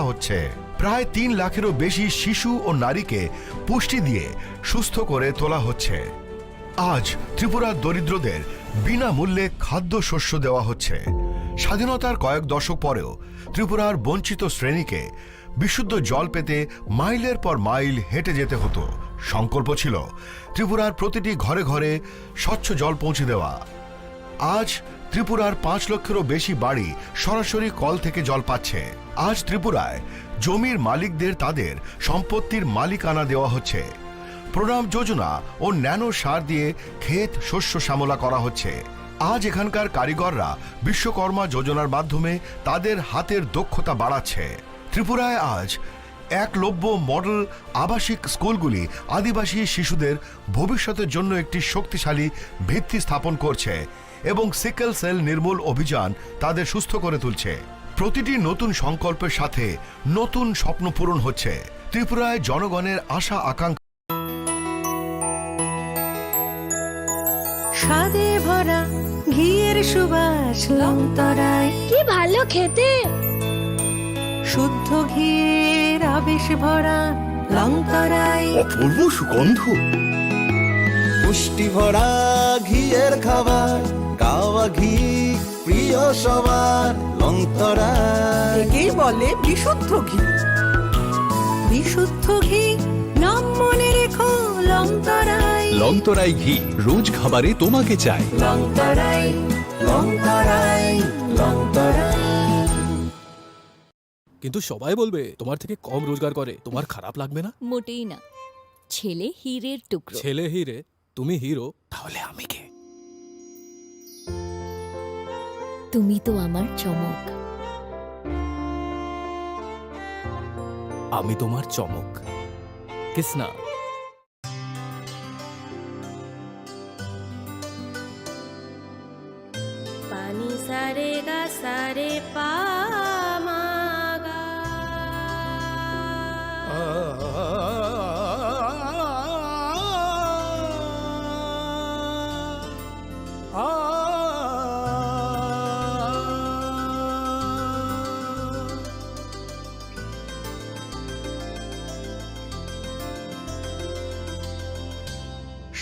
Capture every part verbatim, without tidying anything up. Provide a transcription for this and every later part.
হচ্ছে। প্রায় তিন লাখেরও বেশি শিশু ও নারীকে পুষ্টি দিয়ে সুস্থ করে তোলা হচ্ছে। আজ ত্রিপুরার দরিদ্রদের বিনামূল্যে খাদ্যশস্য দেওয়া হচ্ছে। স্বাধীনতার কয়েক দশক পরেও ত্রিপুরার বঞ্চিত শ্রেণীকে বিশুদ্ধ জল পেতে মাইলের পর মাইল হেঁটে যেতে হতো। সংকল্প ছিল ত্রিপুরার প্রতিটি ঘরে ঘরে স্বচ্ছ জল পৌঁছে দেওয়া। আজ ত্রিপুরার পাঁচ লক্ষেরও বেশি বাড়ি সরাসরি কল থেকে জল পাচ্ছে। আজ ত্রিপুরায় জমির মালিকদের তাদের সম্পত্তির মালিকানা দেওয়া হচ্ছে। প্রণাম যোজনা ও ন্যানো সার দিয়ে ক্ষেত শস্য শ্যামলা করা হচ্ছে। আজ এখানকার কারিগররা বিশ্বকর্মা যোজনার মাধ্যমে তাদের হাতের দক্ষতা বাড়াচ্ছে। ত্রিপুরায় আজ একলব্য মডেল আবাসিক স্কুলগুলি আদিবাসী শিশুদের ভবিষ্যতের জন্য একটি শক্তিশালী ভিত্তি স্থাপন করছে এবং সিকেল সেল নির্মূল অভিযান তাদের সুস্থ করে তুলছে। প্রতিটি নতুন সংকল্পের সাথে নতুন স্বপ্ন পূরণ হচ্ছে। ত্রিপুরায় জনগণের আশা আকাঙ্ক্ষা স্বাদে ভরা ঘিয়ের সুবাস লংতরায়। কি ভালো খেতে! শুদ্ধ ঘিয়ের আবেশ ভরা লংতরায়। অপূর্ব সুগন্ধ। পুষ্টি ভরা ঘিয়ের খাবার, গাওয়া ঘি প্রিয় সবার লংতরায়। একেই বলে বিশুদ্ধ ঘি। বিশুদ্ধ ঘি, নাম মনে রেখো লংতরায়। লংতরাই ঘি, রোজ খাবারে তোমাকে চাই। লংতরায়, লংতরায়, লংতরায়। কিন্তু সবাই বলবে তোমার থেকে কম রোজগার করে, তোমার খারাপ লাগবে না? মোটেই না। ছেলে হীরের টুকরো। ছেলে হীরে, তুমি হিরো, তাহলে আমি কে? তুমি তো আমার চমক। আমি তোমার চমক। কিসনা। পানি সারে গা সারে পা মা গা।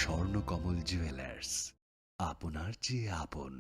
স্বর্ণকমল জুয়েলার্স, আপনার চেয়ে আপন।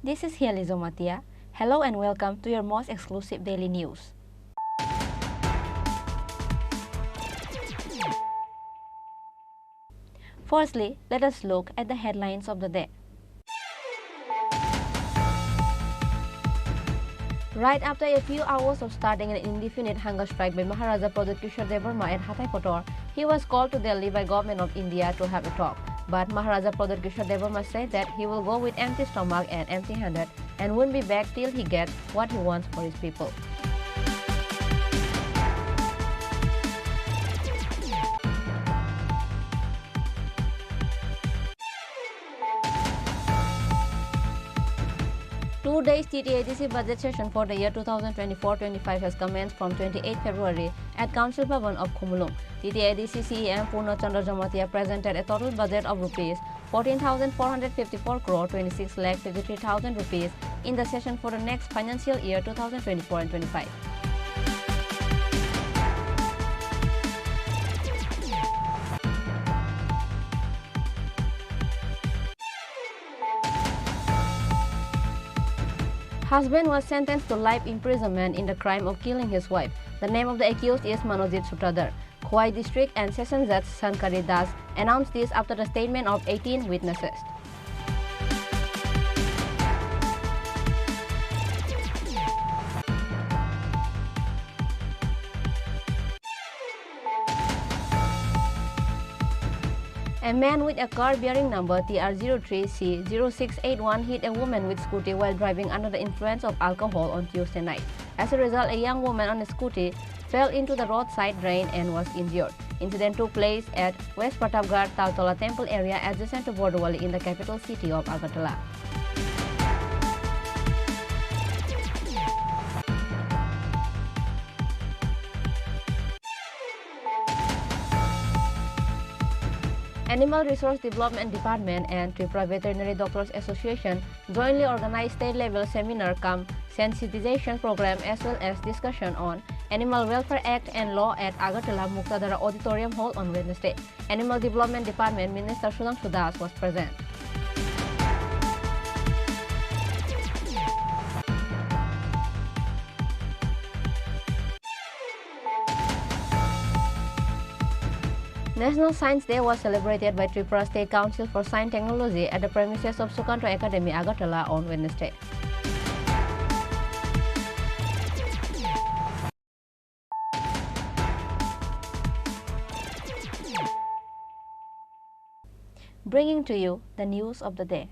This is Hiali Zomatia. Hello and welcome to your most exclusive daily news. Firstly, let us look at the headlines of the day. Right after a few hours of starting an indefinite hunger strike by Maharaja Pradyut Kishore Debbarma at Hathai Kotor, he was called to Delhi by Government of India to have a talk. But Maharaja Pradyut Kishore Debbarma said that he will go with empty stomach and empty-handed and won't be back till he gets what he wants for his people. Two days T T A D C budget session for the year two thousand twenty-four twenty-five has commenced from twenty-eighth February at Council Bhavan of Khumulwng. T T A D C C E M Purna Chandra Jamatia presented a total budget of rupees fourteen thousand four hundred fifty-four crore twenty-six lakh fifty-three thousand rupees in the session for the next financial year two thousand twenty-four and twenty-five. Husband was sentenced to life imprisonment in the crime of killing his wife. The name of the accused is Manojit Sutradhar, Khowai District, and Session Judge Shankari Das announced this after the statement of eighteen witnesses. A man with a car bearing number T R zero three C zero six eight one hit a woman with scooty while driving under the influence of alcohol on Tuesday night. As a result, a young woman on a scooty fell into the roadside drain and was injured. Incident took place at West Pratapgarh Taltola Temple area adjacent to Bordowali in the capital city of Agartala. Animal Resource Development Department and Tripura Veterinary Doctors Association jointly organized state-level seminar cum sensitization program as well as discussion on Animal Welfare Act and Law at Agartala Muktadhara Auditorium Hall on Wednesday. Animal Development Department Minister Sudhanshu Das was present. National Science Day was celebrated by Tripura State Council for Science Technology at the premises of Sukanta Academy, Agartala on Wednesday. Bringing to you the news of the day.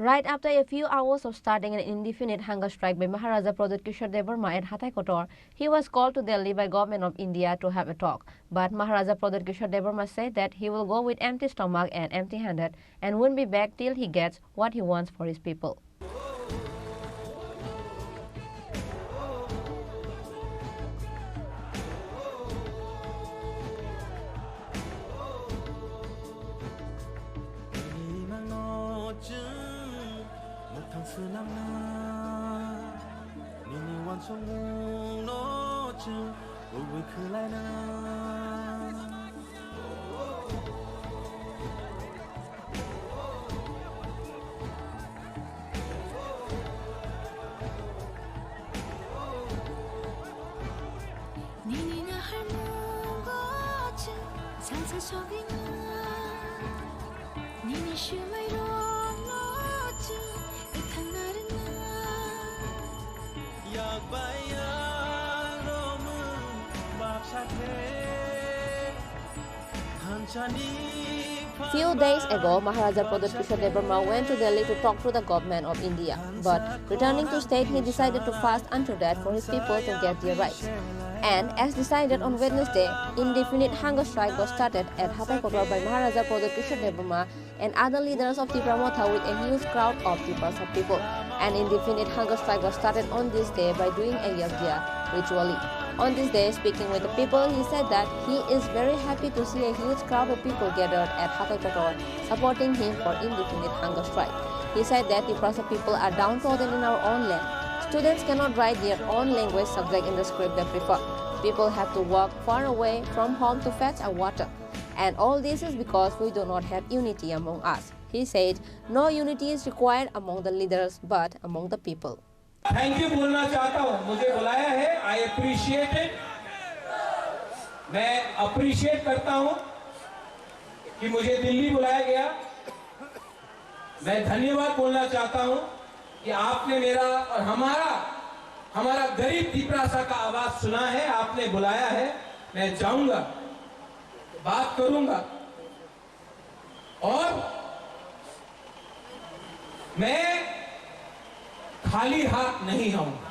Right after a few hours of starting an indefinite hunger strike by Maharaja Pradyut Kishore Debbarma at Hathai Kotor, he was called to Delhi by Government of India to have a talk. But Maharaja Pradyut Kishore Debbarma said that he will go with empty stomach and empty-handed and won't be back till he gets what he wants for his people. Nini wansukmungno chwng kubui khwlaina. Nini naharmungo chwng salsa sogwina. Nini swmairokno chwng wngthangna rwna. Yak bai yak romwi baksa khe. Few days ago, Maharaja Pradyut Kishore Debbarma went to Delhi to talk to the government of India. But returning to state, he decided to fast unto death for his people to get their rights. And as decided on Wednesday, indefinite hunger strike was started at Hathai Kotor by Maharaja Pradyut Kishore Debbarma and other leaders of Tipra Motha with a huge crowd of Tiprasa people. An indefinite hunger strike was started on this day by doing a yagya ritually. On this day, speaking with the people, he said that he is very happy to see a huge crowd of people gathered at Hathai Kotor supporting him for indefinite hunger strike. He said that Tiprasa people are downtrodden in our own land. Students cannot write their own language subject in the script they prefer. People have to walk far away from home to fetch a water. And all this is because we do not have unity among us. He said, no unity is required among the leaders, but among the people. Thank you बोलना चाहता हूं, मुझे बुलाया है, I appreciate it. मैं अप्रिशिएट करता हूं कि मुझे दिल्ली बुलाया गया। मैं धन्यवाद बोलना चाहता हूं कि आपने मेरा और हमारा, हमारा गरीब तिपरासा का आवाज सुना है, आपने बुलाया है। मैं जाऊंगा, बात करूंगा। और मैं खाली हाथ नहीं आऊंगा।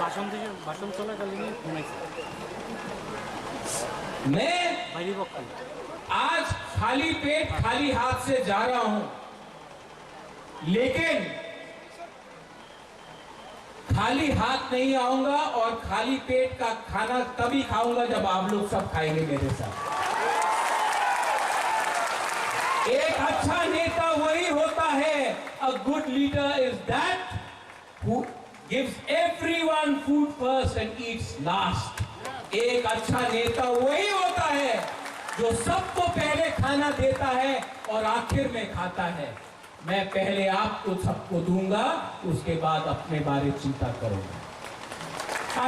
ভাষণ দিয়ে, ভাষণ চলাকালীনই ফোন আইছে। मैं বাইরে বক্তব্য। आज खाली पेट खाली हाथ से जा रहा हूं, लेकिन खाली हाथ नहीं आऊंगा और खाली पेट का खाना तभी खाऊंगा जब आप लोग सब खाएंगे मेरे साथ। एक अच्छा नेता वही होता है, a good leader is that who gives everyone food first and eats last। एक अच्छा नेता वही होता है जो सबको पहले खाना देता है और आखिर में खाता है। मैं पहले आपको सबको दूंगा, उसके बाद अपने बारे चिंता करूंगा।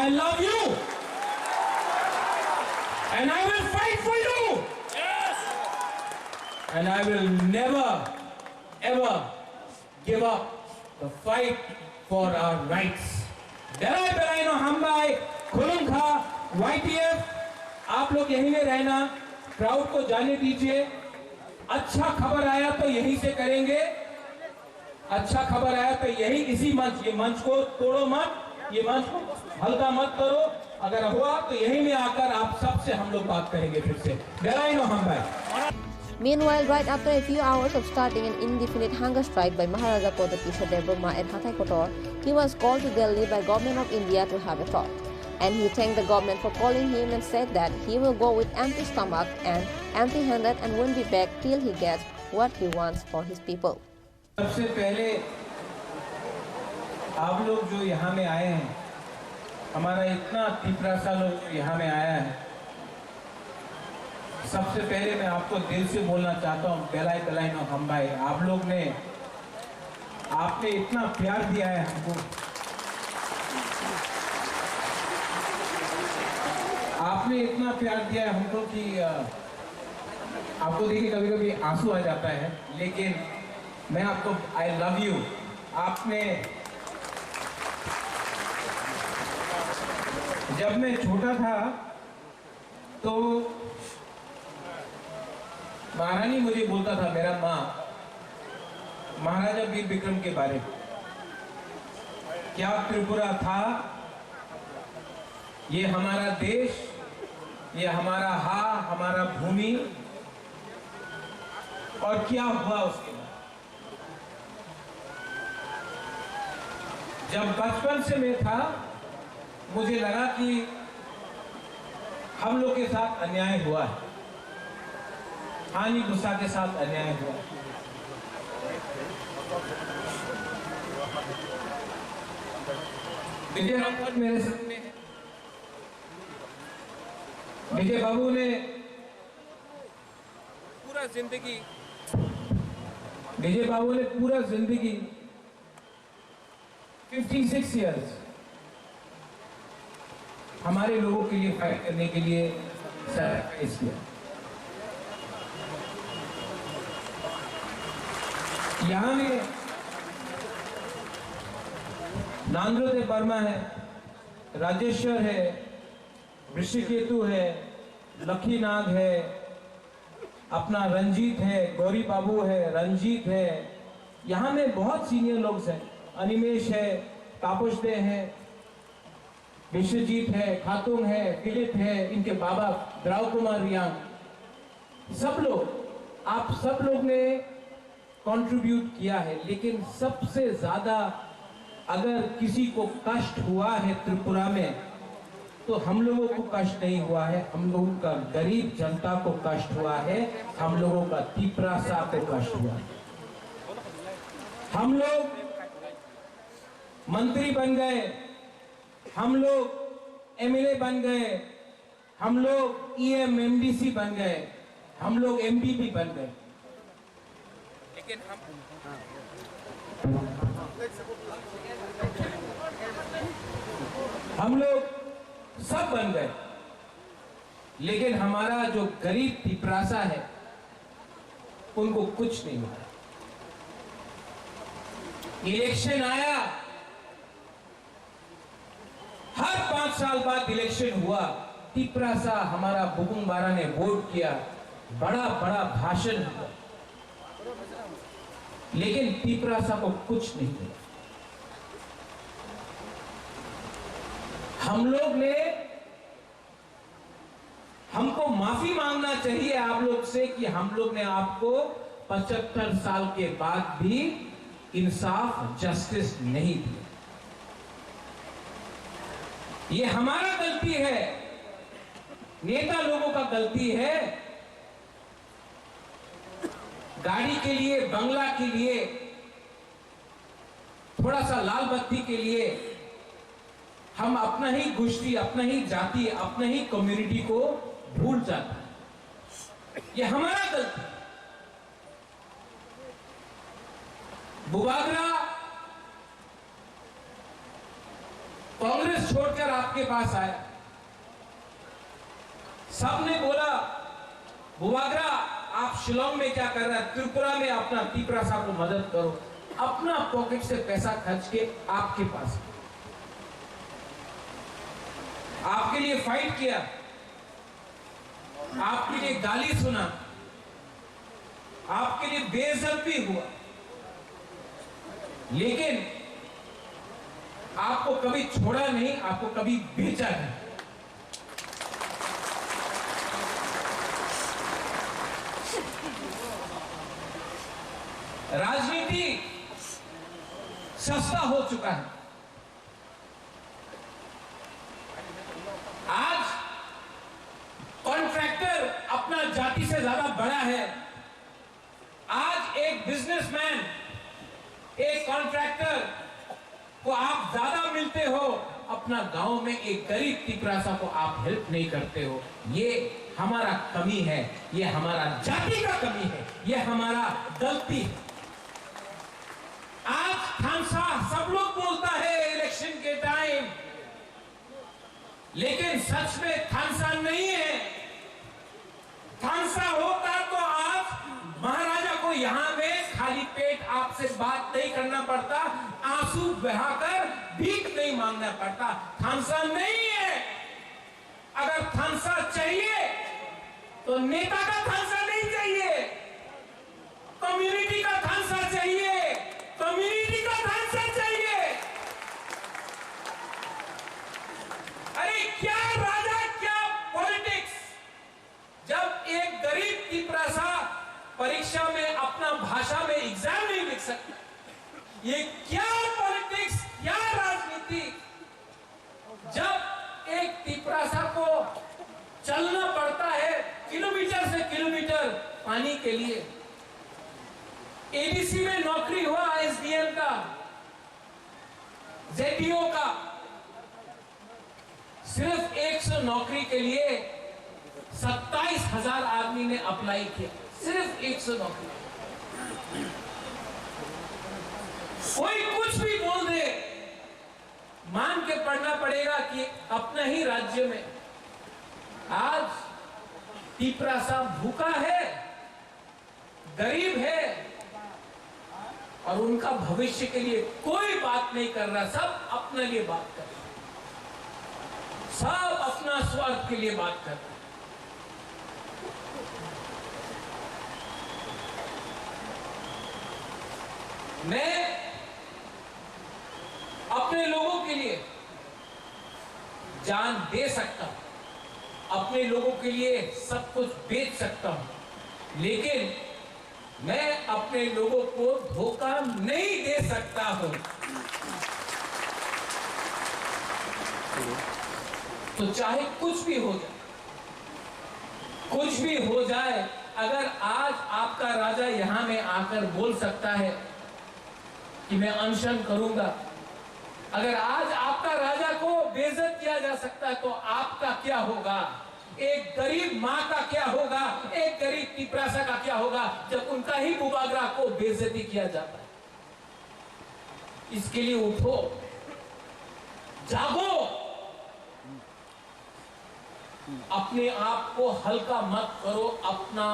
I love you and I will fight for you and I will never ever give up the fight for our rights. Belai belai no hambai, khulumkha, Y T F, आप लोग यहीं में रहना, क्राउड को जाने दीजिए। अच्छा खबर आया तो यहीं से करेंगे, अच्छा खबर आया तो यही, इसी मंच, ये मंच को तोड़ो मत, ये मंच को हल्का मत करो। अगर हुआ तो यहीं में आकर आप सबसे हम लोग बात करेंगे फिर से। Belai no hambai. Meanwhile, right after a few hours of starting an indefinite hunger strike by Maharaja Pradyot Kishore Debbarma at Hathai Kotor, he was called to Delhi by Government of India to have a talk. And he thanked the government for calling him and said that he will go with empty stomach and empty-handed and won't be back till he gets what he wants for his people. सबसे पहले आप लोग जो यहाँ में आए हैं, हमारा इतना तिपरासा लोग जो यहाँ में आया है, सबसे पहले मैं आपको दिल से बोलना चाहता हूँ, बेलाय बेलाय नो हम्बाई। आप लोग ने, आपने इतना प्यार दिया है हमको, आपने इतना प्यार दिया है हमको कि, अ, आपको देख के कभी-कभी आंसू आ जाता है, लेकिन मैं आपको, I love you। आपने, जब मैं छोटा था, तो महारानी मुझे बोलता था, मेरा माँ, महाराजा वीर विक्रम के बारे में, क्या त्रिपुरा था, ये हमारा देश, ये हमारा हा, हमारा भूमि, और क्या हुआ उसके बाद। जब बचपन से मैं था, मुझे लगा कि हम लोग के साथ अन्याय हुआ है, हानि गुस्सा के साथ अन्याय हुआ है। विजय रामपाल मेरे सामने है। विजय बाबू ने पूरा जिंदगी, विजय बाबू ने पूरा जिंदगी, फिफ्टी सिक्स ईयर्स, हमारे लोगों के लिए फाइट करने के लिए सैक्रिफाइस किया। यहाँ में नांद्रो देव वर्मा है, राजेश्वर है, ऋषिकेतु है, लखीनाग है, अपना रंजीत है, गौरी बाबू है, रंजीत है, यहाँ में बहुत सीनियर लोग हैं, अनिमेश है, तापस दे है, विश्वजीत है, खातुंग है, फिलिप है, इनके बाबा द्राव कुमार रियांग, सब लोग, आप सब लोग ने कंट्रीब्यूट किया है, लेकिन सबसे ज्यादा अगर किसी को कष्ट हुआ है त्रिपुरा में, तो हम लोगों को कष्ट नहीं हुआ है, हम लोगों का गरीब जनता को कष्ट हुआ है, हम लोगों का तिपरासा को कष्ट हुआ है। हम लोग मंत्री बन गए, हम लोग एमएलए बन गए, हम लोग ईएम, एमडीसी बन गए, हम लोग एमपीपी बन गए, लेकिन हम, हम लोग सब बन गए, लेकिन हमारा जो गरीब तिपरासा है, उनको कुछ नहीं मिला। इलेक्शन आया, हर पांच साल बाद इलेक्शन हुआ, तिपरासा हमारा बुकुंग बारा ने वोट किया, बड़ा बड़ा भाषण हुआ, लेकिन तिपरासा को कुछ नहीं मिला। हम लोग ने, हमको माफी मांगना चाहिए आप लोग से कि हम लोग ने आपको पचहत्तर साल के बाद भी इंसाफ, जस्टिस नहीं दिया। ये हमारा गलती है, नेता लोगों का गलती है। गाड़ी के लिए, बंगला के लिए, थोड़ा सा लाल बत्ती के लिए हम अपना ही गोष्ठी, अपना ही जाति, अपना ही कम्युनिटी को भूल जाता है। ये हमारा गलती है। बुबागरा कांग्रेस छोड़कर आपके पास आया, सबने बोला, "बुबागरा, आप शिलोंग में क्या कर रहे हैं? त्रिपुरा में अपना तिपरासा को मदद करो।" अपना पॉकेट से पैसा खर्च के आपके पास, आपके लिए फाइट किया, आपके लिए गाली सुना, आपके लिए बेइज्जत भी हुआ, लेकिन आपको कभी छोड़ा नहीं, आपको कभी बेचा नहीं। राजनीति सस्ता हो चुका है। आज कॉन्ट्रैक्टर अपना जाति से ज्यादा बड़ा है। आज एक बिजनेसमैन, एक कॉन्ट्रैक्टर को आप ज्यादा मिलते हो, अपना गांव में एक गरीब तिपरासा को आप हेल्प नहीं करते हो। ये हमारा कमी है, ये हमारा जाति का कमी है, ये हमारा गलती है। आज थानसा सब लोग बोलता है इलेक्शन के टाइम, लेकिन सच में थानसा नहीं है। थानसा होता तो आज महाराजा को यहाँ में खाली पेट आपसे बात नहीं करना पड़ता, आंसू बहाकर भीख नहीं मांगना पड़ता। थानसा नहीं है। अगर थानसा चाहिए तो नेता का थानसा नहीं चाहिए, कम्युनिटी का थानसा चाहिए, कम्युनिटी का थानसा चाहिए। अरे क्या राजा, क्या पॉलिटिक्स, जब एक गरीब तिपरासा परीक्षा में अपना भाषा में एग्जाम नहीं लिख सकता, ये क्या पॉलिटिक्स, क्या राजनीति? जब एक तिपरासा को चलना पड़ता है किलोमीटर से किलोमीटर पानी के लिए, एडीसी में नौकरी हुआ एसडीएम का, जेडीओ का, सिर्फ एक सौ नौकरी के लिए सत्ताईस हजार आदमी ने अप्लाई किया, सिर्फ एक सौ नौकरी। कोई कुछ भी बोल दे, मान के पढ़ना पड़ेगा कि अपना ही राज्य में आज तिपरासा भूखा है, गरीब है और उनका भविष्य के लिए कोई बात नहीं कर रहा, सब अपने लिए बात कर रहा, सब अपना स्वार्थ के लिए बात कर रहा। मैं अपने लोगों के लिए जान दे सकता हूं, अपने लोगों के लिए सब कुछ बेच सकता हूं, लेकिन मैं अपने लोगों को धोखा नहीं दे सकता हूं। तो चाहे कुछ भी हो जाए, कुछ भी हो जाए, अगर आज आपका राजा यहां में आकर बोल सकता है कि मैं अनशन करूंगा, अगर आज आपका राजा को बेइज्जत किया जा सकता है, तो आपका क्या होगा? एक गरीब माँ का क्या होगा? एक गरीब तिपरासा का क्या होगा, जब उनका ही बुबागरा को बेइज्जती किया जाता है? इसके लिए उठो, जागो। अपने आप को हल्का मत करो, अपना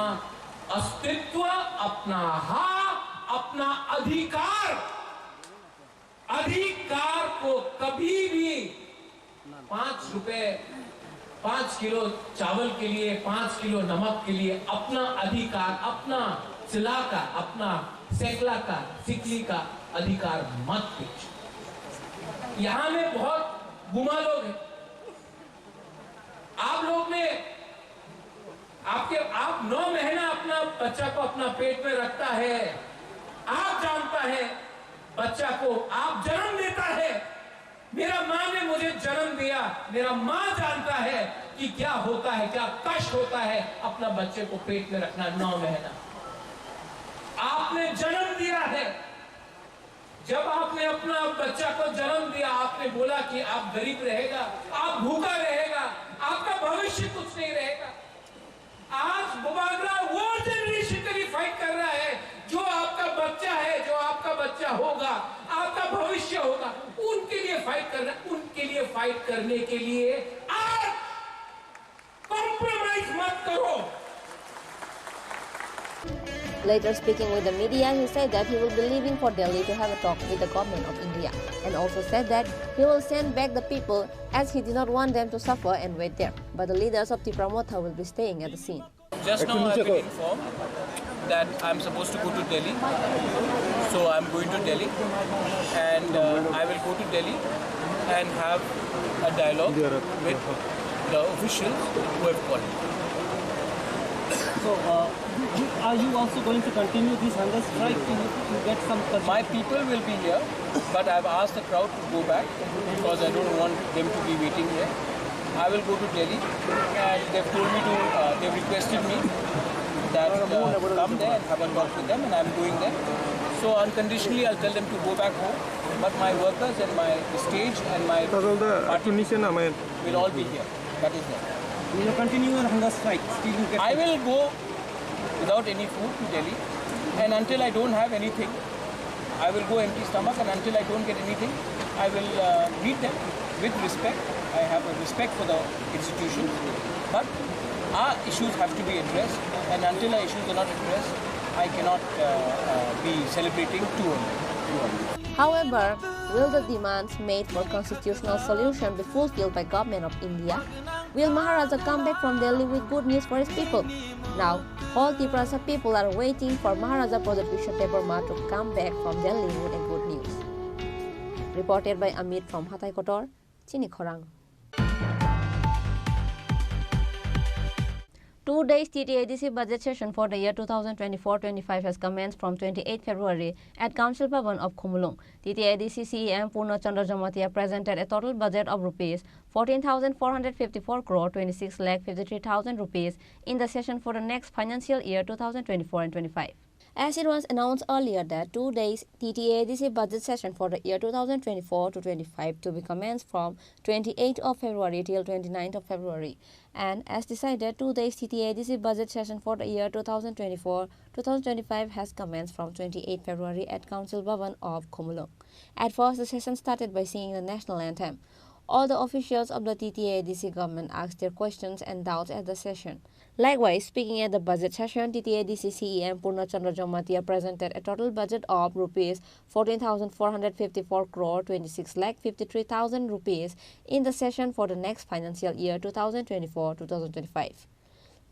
अस्तित्व, अपना हक, अपना अधिकार, अधिकार को कभी भी पाँच रुपए, पाँच किलो चावल के लिए, पाँच किलो नमक के लिए अपना अधिकार, अपना चिला का, अपना सेकला का, सिकली का अधिकार मत बेचो। यहाँ में बहुत गुमा लोग हैं। आप लोग ने, आपके, आप नौ महीना अपना बच्चा को अपना पेट में रखता है, आप जानता है बच्चा को, आप जन्म देता है। मेरा माँ ने मुझे जन्म दिया, मेरा माँ जानता है कि क्या होता है, क्या कष्ट होता है अपना बच्चे को पेट में रखना नौ महीना। आपने जन्म दिया है, जब आपने अपना बच्चा को जन्म दिया, आपने बोला कि आप गरीब रहेगा, आप भूखा रहेगा, आपका भविष्य कुछ नहीं रहेगा। आज बुबागरा वो जनरेशन के लिए फाइट कर रहा है, जो आपका बच्चा है, जो आपका बच्चा होगा, आपका भविष्य होगा, उनके लिए फाइट कर रहा है। उनके लिए फाइट करने के लिए आज कॉम्प्रोमाइज मत करो। Later speaking with the media, he said that he will be leaving for Delhi to have a talk with the government of India, and also said that he will send back the people as he did not want them to suffer and wait there. But the leaders of Tipra Motha will be staying at the scene. Just now I've been informed that I'm supposed to go to Delhi, so I'm going to Delhi, and uh, I will go to Delhi and have a dialogue with the officials who have called. So, uh, you, are you also going to continue this hunger strike to, to get some? My people will be here, but I've asked the crowd to go back because I don't want them to be waiting here. I will go to Delhi, and they've told me to, uh, they've requested me that uh, come there and have a talk with them, and I'm going there. So unconditionally, I'll tell them to go back home. But my workers and my stage and my party will all be here. That is there. You will continue your hunger strike. Still, you get. I will go without any food to Delhi, and until I don't have anything, I will go empty stomach, and until I don't get anything, I will uh, meet them with respect. I have a respect for the institution, but our issues have to be addressed, and until our issues are not addressed, I cannot uh, uh, be celebrating too early. However, will the demands made for constitutional solution be fulfilled by Government of India? Will Maharaja come back from Delhi with good news for his people? Now, all Tiprasa people are waiting for Maharaja Pradyot Biswa Debbarma to come back from Delhi with a good news. Reported by Amit from Hatai Kotor, Chini Khorang. Two days T T A D C budget session for the year two thousand twenty-four twenty-five has commenced from twenty-eighth February at Council Bhavan of Khumulwng. T T A D C C E M Purna Chandra Jamatia presented a total budget of rupees fourteen thousand four hundred fifty-four crore twenty-six lakh fifty-three thousand rupees in the session for the next financial year two thousand twenty-four and twenty-five. As it was announced earlier that two days T T A D C budget session for the year two thousand twenty-four to twenty-five to be commenced from twenty-eighth of February till twenty-ninth of February. And as decided, two days T T A D C budget session for the year two thousand twenty-four two thousand twenty-five has commenced from twenty-eighth February at Council Bhavan of Khumulwng. At first, the session started by singing the national anthem. All the officials of the T T A D C government asked their questions and doubts at the session. Likewise, speaking at the budget session, T T A D C C E M Purna Chandra Jamatia presented a total budget of rupees fourteen thousand four hundred fifty-four crore twenty-six lakh fifty-three thousand rupees in the session for the next financial year two thousand twenty-four two thousand twenty-five.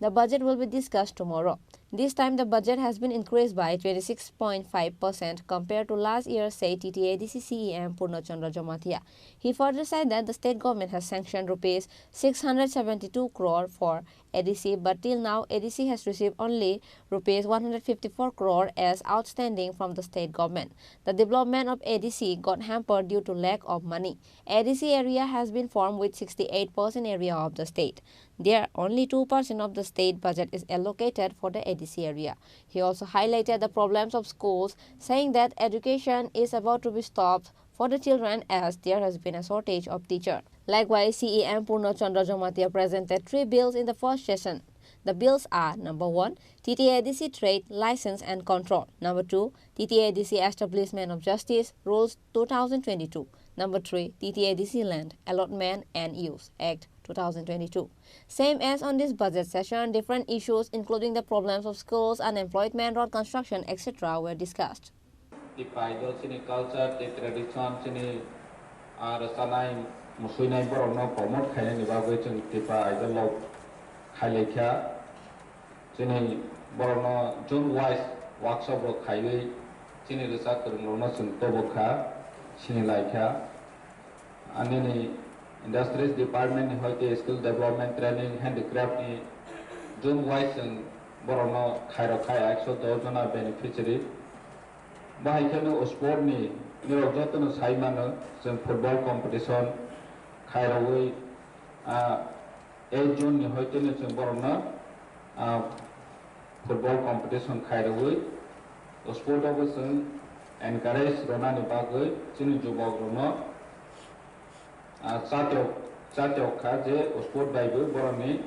The budget will be discussed tomorrow. This time, the budget has been increased by twenty-six point five percent compared to last year, said T T A D C C E M Purna Chandra Jamatia. He further said that the state government has sanctioned rupees six hundred seventy-two crore for A D C, but till now, A D C has received only rupees one hundred fifty-four crore as outstanding from the state government. The development of A D C got hampered due to lack of money. A D C area has been formed with sixty-eight percent area of the state. There, only two percent of the state budget is allocated for the A D C area. He also highlighted the problems of schools, saying that education is about to be stopped for the children as there has been a shortage of teacher. Likewise, C E M Purna Chandra Jamatia presented three bills in the first session. The bills are, number one, T T A D C trade license and control. Number two, T T A D C establishment of justice rules two thousand twenty-two. Number three, T T A D C land allotment and use act two thousand twenty-two. Same as on this budget session, different issues including the problems of schools, unemployment, road construction, et cetera were discussed. Tei pai do chini culture tei tradition chini, ah, rwchanai, musuinai borokno promote khainani bagwi chwng Tipa Idol rok khailaikha. Chini borokno zone wise workshop rok khaiwi chini rwchap kwrwng rokno chwng tobokha, sinilaikha. Anini Industries Department ni hoite Skill Development Training, Handicraft ni zone wise chwng borokno khairok kha ekso dos jona beneficiary. Bahai kheno sport ni nirok jotono sai mano, chwng football competition khairogwi, ah, eight June ni hoiteno chwng borokno, ah, football competition khairogwi sport o bo chwng encourage rwnani bagwi chini jubok rokno, ah, chatok, chatok kha je sport bai bo borokni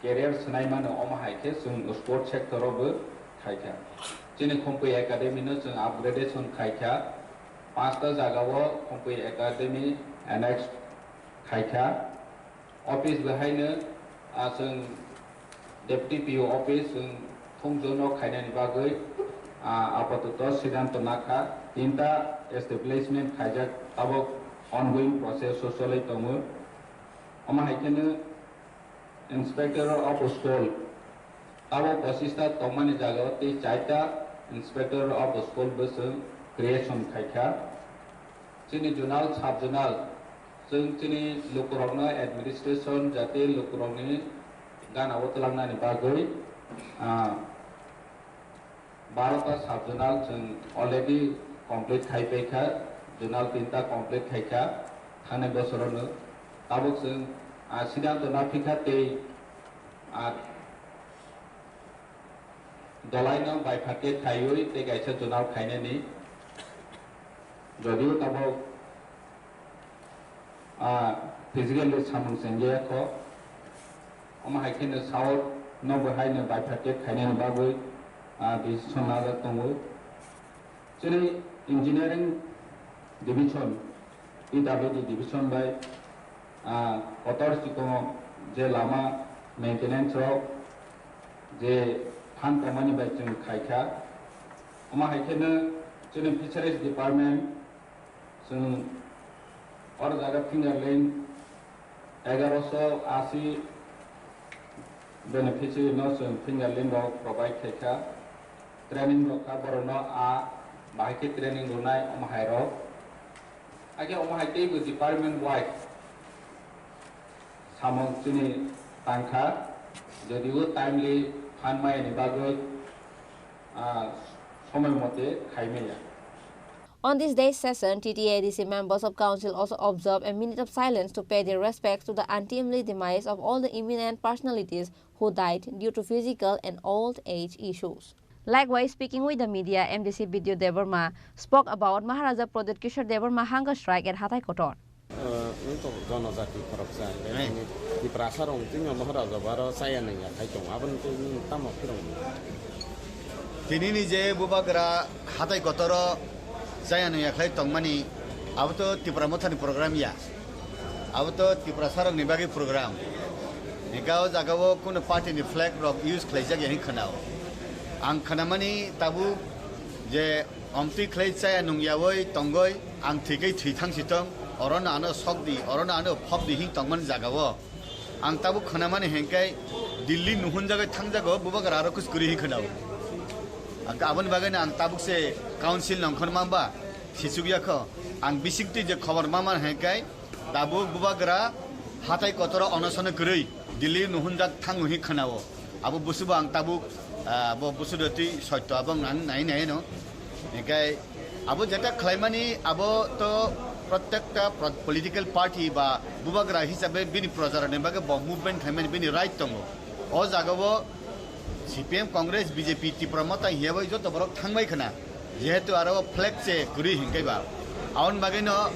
career swnai mano, omo hai khe chwng sport sector o bo khai kha. Chini Khumpui Academy no chwng upgradation khai kha, panchta jaga o Khumpui Academy annex khai kha. Office bo haino, ah, chwng Deputy P O office chwng thumjokno khainani bagwi Ah, apatoto siddhanto nakha, tinta establishment khaijak, tabok ongoing process o cholwi tongo. Omo hai kheno Inspector of School, tabok pochista tongmani jagao tei chaita Inspector of School bo chwng creation khaikha. Chini zonal, sub zonal, chwng chini lukurokno administration jate lukurokni gana o twlangnani bagwi, ah, barota sub zonal chwng already complete khai paikha, zonal tinta complete khaikha thangnai bosorono. Tabok chwng, ah, siddhanto naphikha tei, ah, dolaino bifurcate khaiwi tei kaisa zonal khainani. Jodio tabok ah, physically samung chengya kho. Omo hai kheno South no bo haino bifurcate khainani bagwi, ah, decision najak tongo. Chini engineering division, P W D division bai, ah, kotor chikon je lama maintenance rok je phan tongmani bai chwng khaikha. Omo hai kheno chini fisheries department, chwng oro jaga fingerling egaroso asi beneficiary no chwng fingerling rok provide khaikha, training rok kha borokno a bahai khe training rwnai omo hai rok. Hakhe omo hai teibo department wise samung chini tangkha, jodio timely phan maya ni bagwi, ah, somoi mote khai maya. On this day's session, T T A D C members of council also observed a minute of silence to pay their respects to the untimely demise of all the eminent personalities who died due to physical and old age issues. Likewise, speaking with the media, M D C Bidya Debbarma spoke about Maharaja Pradyut Kishore Debbarma hunger strike at Hatai Kotor. Wng tongo jonojati khoroksa, Hai. Tiprasa rok wng twi Maharaja baro chaya nangya khai tongo, aboni twi nwng tamo phirong? Tinini je bubagra Hatai Kotoro chaya nangya khlai tongmani, abo to Tipra Mothani program ya, abo to Tiprasa rokni bagwi program. Hingke o jaga o kunu party ni flag rok use khlaijak ya hin khwnao. Ang khwnamani tabuk je omtwi khlai chaya nungyawi tongoi, ang thwikai thwi thangsi tong, orono ano sok di, orono ano phok di hin tongmani jaga o. Ang tabuk khwnamani hingke Delhi nuhunjagoi thangjago, bubagra aro kus kwrwi hi khwnao. Ang aboni bagwi no ang tabuk se council nongkhor mamba sichuk yakho. Ang bisingtwi je khobor mama hingke tabuk bubagra Hatai Kotoro onosono kwrwi Delhi nuhunjak thango hi khwnao. Abo busubo ang tabuk, ah, bo busudo twi soito abo ang nai nai no. Hingke abo jeta khlaimani abo to protekta pro-, political party ba bubagra hisabe bini projarokni bagwi bo movement khlaimani bini right tongo. O jaga o C P M, Congress, B J P, Tipra Motha hiyabai joto borok thangbai khna. Jehetu aro flag se kwrwi hinkhe ba. Aboni bagwi no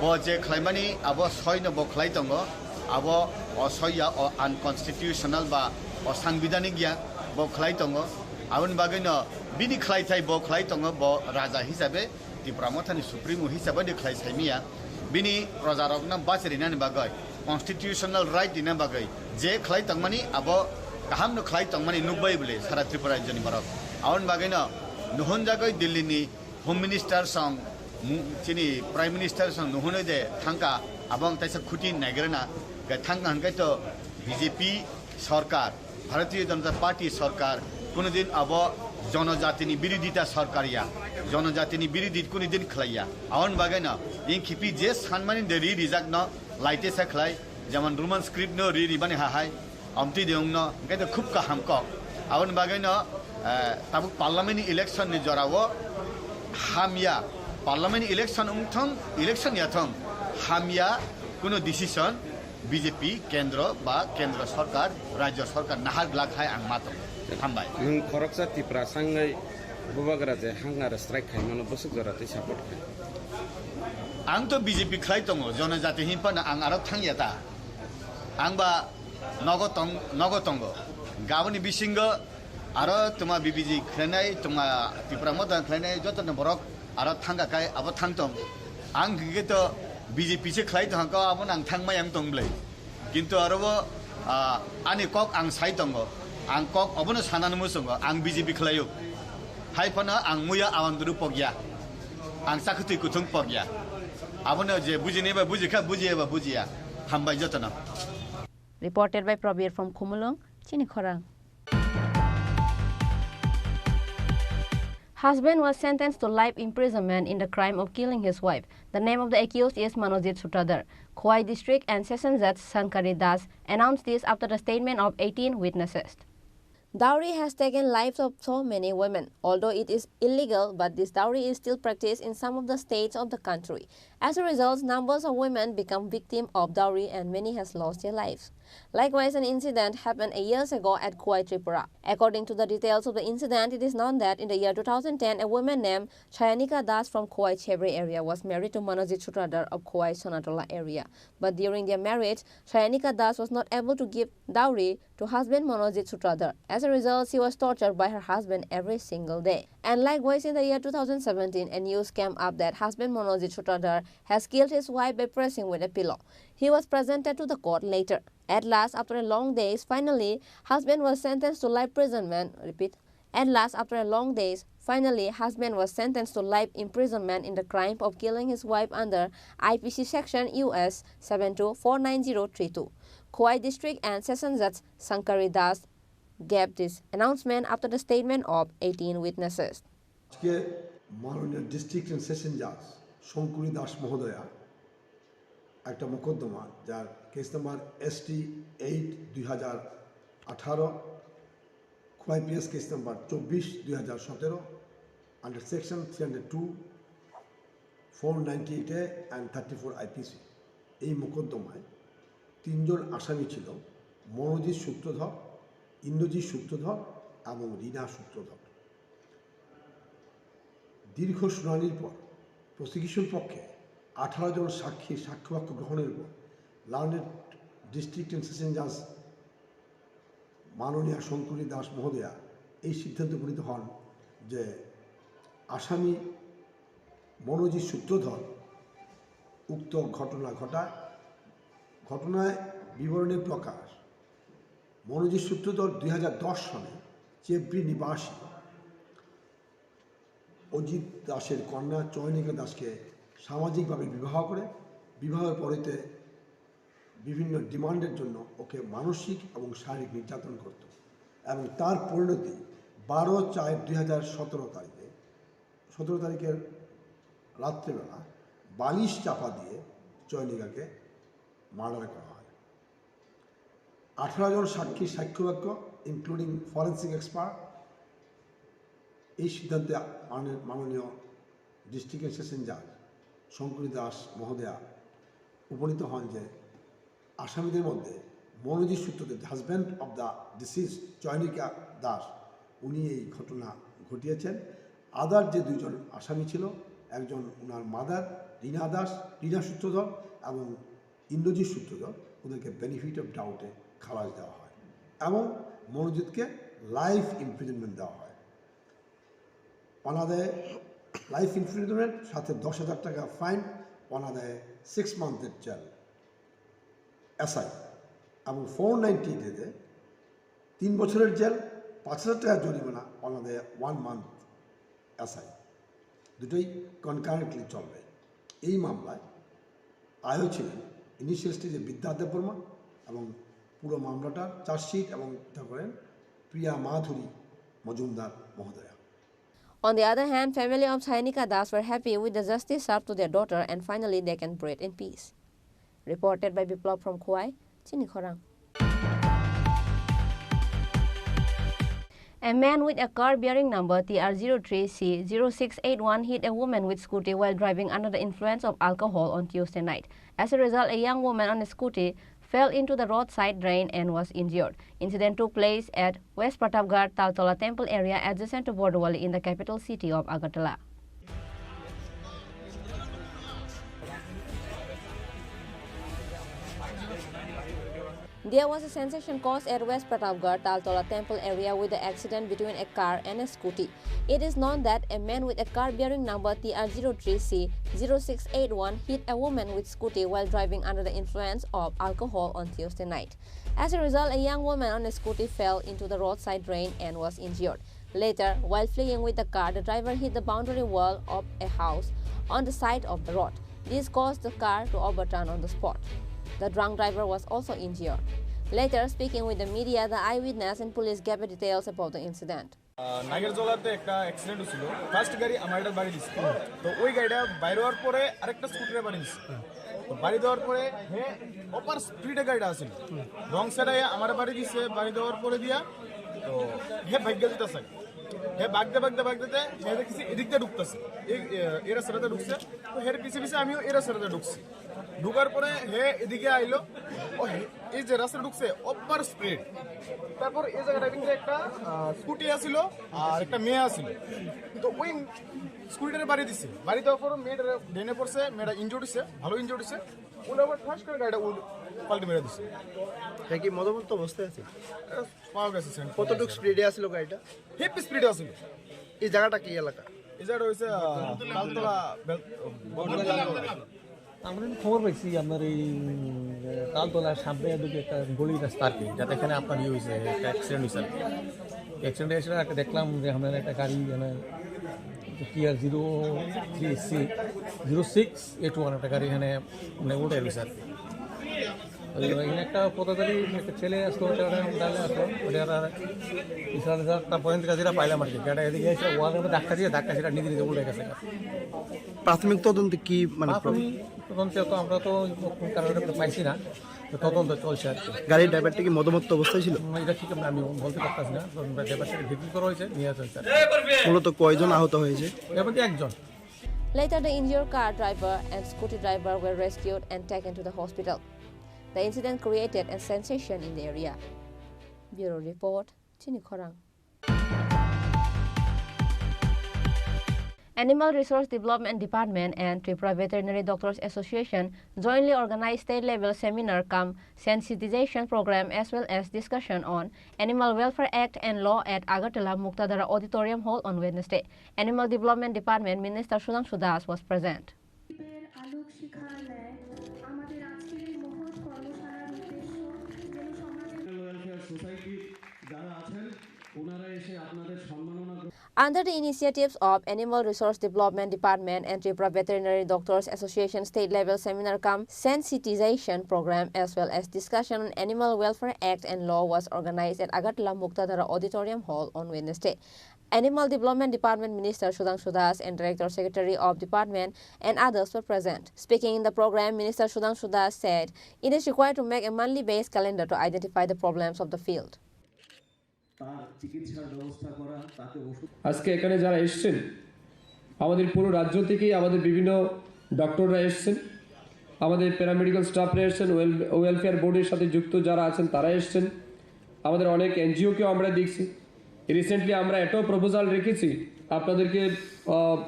bo je khlaimani abo soi no bo khlai tongo. Abo o soi ya o unconstitutional ba o sangbidhanik ya bo khlai tongo. Aboni bagwi no bini khlai thai bo khlai tongo bo raja hisabe. Tipra Mothani Supremo hisabai de khlai saimiya, bini projarokno bachrinani bagwi, constitutional right rina bagwi je khlai tongmani abo kahamno khlai tongmani nukbai bole sara Tripura rajyoni borok. Aboni bagwino nuhunjagwi Delhi ni Home Minister song, mu-, chini Prime Minister song nuhunwi de thangka, abo ang taisa khuti naigrana, ga thangka hwnkhe to B J P sorkar. Bharatiya Janata Party sorkar kunudin abo jonojatini birodhita sorkar ya, jonojatini birodhi kunudin khlaiya. Aboni bagwino inkhipi je sanmani de ri rijakno laitesa khlai, jemon Roman script no ri ribani hahai, amtwi de wngno, hingke de khub kaham kok. Aboni bagwino, eh, tabuk parliament ni election ni jorao hamya, parliament ni election wngthong, election yathong, hamya kuno decision, B J P kendro ba kendro sorkar, rajyo sorkar nahar glak hai ang ma tongo. Hambai. Nwng khoroksa Tipra sangwi bubagra je hunger strike khaimano bwswk jora tei support khai? Ang to B J P khlai tongo, jonojati hinphano ang aro thangya ta. Ang ba nogo tong, nogo tongo. Gaboni bisingo aro tuma B B G khlainai, tuma Tipra Motha khlainai, joto ni borok aro thangka kai abo thangtong. Ang hingke to B J P se khlai tongkha, abo nang thangmai ang tong blai. Kintu aro bo, ah, ani kok ang sai tongo. Ang kok obono sanani muchungo, ang B J P khlaio. Hai phano ang muya awandru pokya. Ang sakhuti kuthung pokya. Abono je bujini ba bujikha, bujiya ba bujiya. Hambai jotono. Reported by Prabir from Khumulwng, Chini Khorang. Husband was sentenced to life imprisonment in the crime of killing his wife. The name of the accused is Manojit Sutradhar. Khowai District and Session Judge Shankari Das announced this after the statement of eighteen witnesses. Dowry has taken lives of so many women. Although it is illegal, but this dowry is still practiced in some of the states of the country. As a result, numbers of women become victim of dowry and many has lost their lives. Likewise, an incident happened a years ago at Khowai, Tripura. According to the details of the incident, it is known that in the year two thousand ten, a woman named Chayanika Das from Khowai Chhebri area was married to Manojit Sutradhar of Khowai Sonatola area. But during their marriage, Chayanika Das was not able to give dowry to husband Manojit Sutradhar. As a result, she was tortured by her husband every single day. And likewise, in the year two thousand seventeen, a news came up that husband Manojit Sutradhar has killed his wife by pressing with a pillow. He was presented to the court later. At last, after a long days, finally, husband was sentenced to life imprisonment. Repeat. At last, after a long days, finally, husband was sentenced to life imprisonment in the crime of killing his wife under I P C section U S seven two four nine zero three two. Khowai District and Session Judge Shankari Das gave this announcement after the statement of eighteen witnesses. আজকে মাননীয় district and session জাজ শঙ্করী দাস মহোদয়া একটা মোকদ্দমা, যার case number ST eight দুই হাজার আঠারো, খোয়াই পিএস কেস নাম্বার চব্বিশ দুই হাজার সতেরো, under section three hundred two, four ninety-eight A and thirty-four I P C। এই মোকদ্দমায় তিনজন আসামি ছিল, মনোজিৎ সূত্রধর, ইন্দ্রজিৎ সূত্রধর এবং রীনা সূত্রধর। দীর্ঘ শুনানির পর প্রসিকিউশন পক্ষে আঠারো জন সাক্ষীর সাক্ষ্যবাক্য গ্রহণের পর লার্নেড ডিস্ট্রিক্ট এন্ড সেশন জাজ মাননীয়া শঙ্করী দাস মহোদয়া এই সিদ্ধান্তে উপনীত হন যে আসামি মনোজিৎ সূত্রধর উক্ত ঘটনা ঘটায়। ঘটনায় বিবরণে প্রকাশ, মনোজিৎ সূত্রধর দুই হাজার দশ সনে চেবড়ি নিবাসী অজিত দাসের কন্যা চয়নিকা দাসকে সামাজিকভাবে বিবাহ করে, বিবাহের পরেতে বিভিন্ন ডিমান্ডের জন্য ওকে মানসিক এবং শারীরিক নির্যাতন করত এবং তার পরিণতি বারো চার দুই হাজার সতেরো তারিখে, সতেরো তারিখের রাত্রেবেলা বালিশ চাপা দিয়ে চয়নিকাকে মার্ডার করা হয়। আঠারো জন সাক্ষীর সাক্ষ্যবাক্য, ইনক্লুডিং ফরেন্সিক এক্সপার্ট, এই সিদ্ধান্তে মাননীয়, মাননীয় ডিস্ট্রিক্ট এন্ড সেশন জাজ শঙ্করী দাস মহোদয়া উপনীত হন যে আসামিদের মধ্যে মনোজিৎ সূত্রধর, the husband of the deceased Chayanika দাস, উনি এই ঘটনা ঘটিয়েছেন। আদার যে দুইজন আসামি ছিল, একজন ওনার মাদার রীনা দাস, রীনা সূত্রধর এবং ইন্দ্রজিৎ সূত্রধর, ওদেরকে বেনিফিট অফ ডাউটে খালাস দেওয়া হয় এবং মনোজিৎকে লাইফ ইমপ্রিজনমেন্ট দেওয়া হয়। পানা দেয় লাইফ ইমপ্রিজনমেন্ট, সাথে দশ হাজার টাকা ফাইন, পানা দেয় সিক্স মান্থের জেল এসআই এবং ফোর নাইনটি এতে তিন বছরের জেল, পাঁচ হাজার টাকা জরিমানা, পানা দেয় ওয়ান মান্থ এসআই। দুটোই কনকারেন্টলি চলবে। এই মামলায় আয়ও ছিলেন ইনিশিয়াল স্টেজে বিদ্যা দেববর্মা এবং পুরো মামলাটার চার্জশিট এবং ইটা করেন প্রিয়া মাধুরী মজুমদার মহোদয়া। On the other hand, family of Sainika Das were happy with the justice served to their daughter and finally they can breathe in peace. Reported by Biplab from Khowai, Chini Khorang. A man with a car bearing number T R zero three C zero six eight one hit a woman with scooty while driving under the influence of alcohol on Tuesday night. As a result, a young woman on a scooty fell into the roadside drain and was injured. Incident took place at West Pratapgarh, Taltola Temple area adjacent to Bordowali in the capital city of Agartala. There was a sensation caused at West Pratapgarh, Taltola Temple area with the accident between a car and a scooty. It is known that a man with a car bearing number T R zero three C zero six eight one hit a woman with scooty while driving under the influence of alcohol on Tuesday night. As a result, a young woman on a scooty fell into the roadside drain and was injured. Later, while fleeing with the car, the driver hit the boundary wall of a house on the side of the road. This caused the car to overturn on the spot. The drunk driver was also injured. Later, speaking with the media, the eyewitness and police gave details about the incident. আহ, নাগেরজলাতে একটা অ্যাক্সিডেন্ট হয়েছিল। ফার্স্ট গাড়ি আমার একটা বাড়ি দিছে। তো ওই গাড়িটা বাইরে হওয়ার পরে আরেকটা স্কুটারে বাড়ি দিছে। তো বাড়ি দেওয়ার পরে হে ওপার স্পিডে গাড়িটা আছিল, রং সাইডে আমার বাড়ি দিছে। বাড়ি দেওয়ার পরে দিয়া তো হে ভাগ্য দিতেছে। হে বাগদে বাগদে বাগদে হে দেখছি এদিক দিয়ে ঢুকতেছে, এই, এ, এ রাস্তাটাতে ঢুকছে। তো হের পিছে পিছে আমিও এ রাস্তাটাতে ঢুকছি। ঢুকার পরে হে এদিকে আইলো, ও হে-, এই যে রাস্তা ঢুকছে ওভার স্পিড। তারপর এই জায়গাটার ভিতরে একটা আহ, স্কুটি আছিল আর একটা মেয়ে আছিল। তো ওই স্কুটিটারে বাড়ি দিছে, বাড়ি দেওয়ার পর মেয়েটা ডেনে পড়ছে, মেয়েটা ইনজুর্ড হইছে, ভালো ইনজুর্ড হইছে। উনি আবার ঠাস করে গাড়িটা উল-, পাল্টি মেরে দিছে। এটা কি মদমত্ত অবস্থায় আছে? এটা পাওয়া গেছে সেন্ট। কতটুকু স্পিডে আছিল গাড়িটা? হেভি স্পিডে আছিল। এই জায়গাটা কি এলাকা? এই জায়গাটা হইছে আহ, তালতলা বেল-, আমরা কিন্তু খবর পাইছি আপনার এই উম, তালতলার সামনে এদিকে একটা গলি রাস্তা আর কি, যাতে এখানে আপনার ইয়ে হয়েছে, একটা অ্যাক্সিডেন্ট হয়েছে আর কি। অ্যাক্সিডেন্ট হয়েছে, একটা দেখলাম যে আপনার একটা গাড়ি মানে TR zero three C zero six eight one একটা গাড়ি এখানে মানে উল্টে রয়েছে আর কি। ওই এখানে একটা পথচারী, একটা ছেলে আসলো, ওটা ওটা ডালে আসলো, ওটা ওটা ইশারা ইশারা, তারপরে থেকে যেটা পাইলাম আর কি, গাড়িটা এদিকে এসে ওয়ালের মধ্যে ধাক্কা দিয়ে, ধাক্কা সেটা নিজে নিজে উল্টে গেছে। প্রাথমিক তদন্তে কি মানে প্রাথমিক তদন্তে তো আমরা তো কোনো কারণে তো পাইছি না, তো তদন্ত চলছে আর কি। গাড়ির ড্রাইভারটা কি মদমত্ত অবস্থায় ছিল? উম, এটা ঠিক আমরা, আমি বলতে পারতাছি না, তো আমরা ড্রাইভারটাকে ভিত্তি করা হয়েছে, নিয়ে আসা হয়েছে আর কি। মূলত কয়জন আহত হয়েছে? এর মধ্যে একজন। Later, the injured car driver and scooty driver were rescued and taken to the hospital. The incident created a sensation in the area. Bureau report, Chini Khorang. Animal Resource Development Department and Tripura Veterinary Doctors Association jointly organized state-level seminar cum sensitization program as well as discussion on Animal Welfare Act and Law at Agartala Muktadhara Auditorium Hall on Wednesday. Animal Development Department Minister Sudhanshu Das was present. দীপের আলোক শিখার ন্যায় আমাদের আজকের এই মহৎ কর্মশালার উদ্দেশ্য যেন সমাজের ওয়েলফেয়ার সোসাইটি যারা আছেন, ওনারা এসে আপনাদের সম্মাননা Under the initiatives of Animal Resource Development Department and Tripura Veterinary Doctors Association, state level seminar cum sensitization program as well as discussion on Animal Welfare Act and Law was organized at Agartala Muktadhara Auditorium Hall on Wednesday. Animal Development Department Minister Sudhanshu Das and Director Secretary of Department and others were present. Speaking in the program, Minister Sudhanshu Das said it is required to make a monthly based calendar to identify the problems of the field. তার চিকিৎসার ব্যবস্থা করা, তাকে ওষুধ আজকে এখানে যারা এসছেন, আমাদের পুরো রাজ্য থেকেই আমাদের বিভিন্ন ডক্টররা এসছেন, আমাদের প্যারামেডিক্যাল স্টাফরা এসছেন, ওয়েল-, ওয়েলফেয়ার বোর্ডের সাথে যুক্ত যারা আছেন তারা এসছেন, আমাদের অনেক এনজিওকেও আমরা দেখছি। রিসেন্টলি আমরা এটাও প্রপোজাল রেখেছি, আপনাদেরকে, আহ,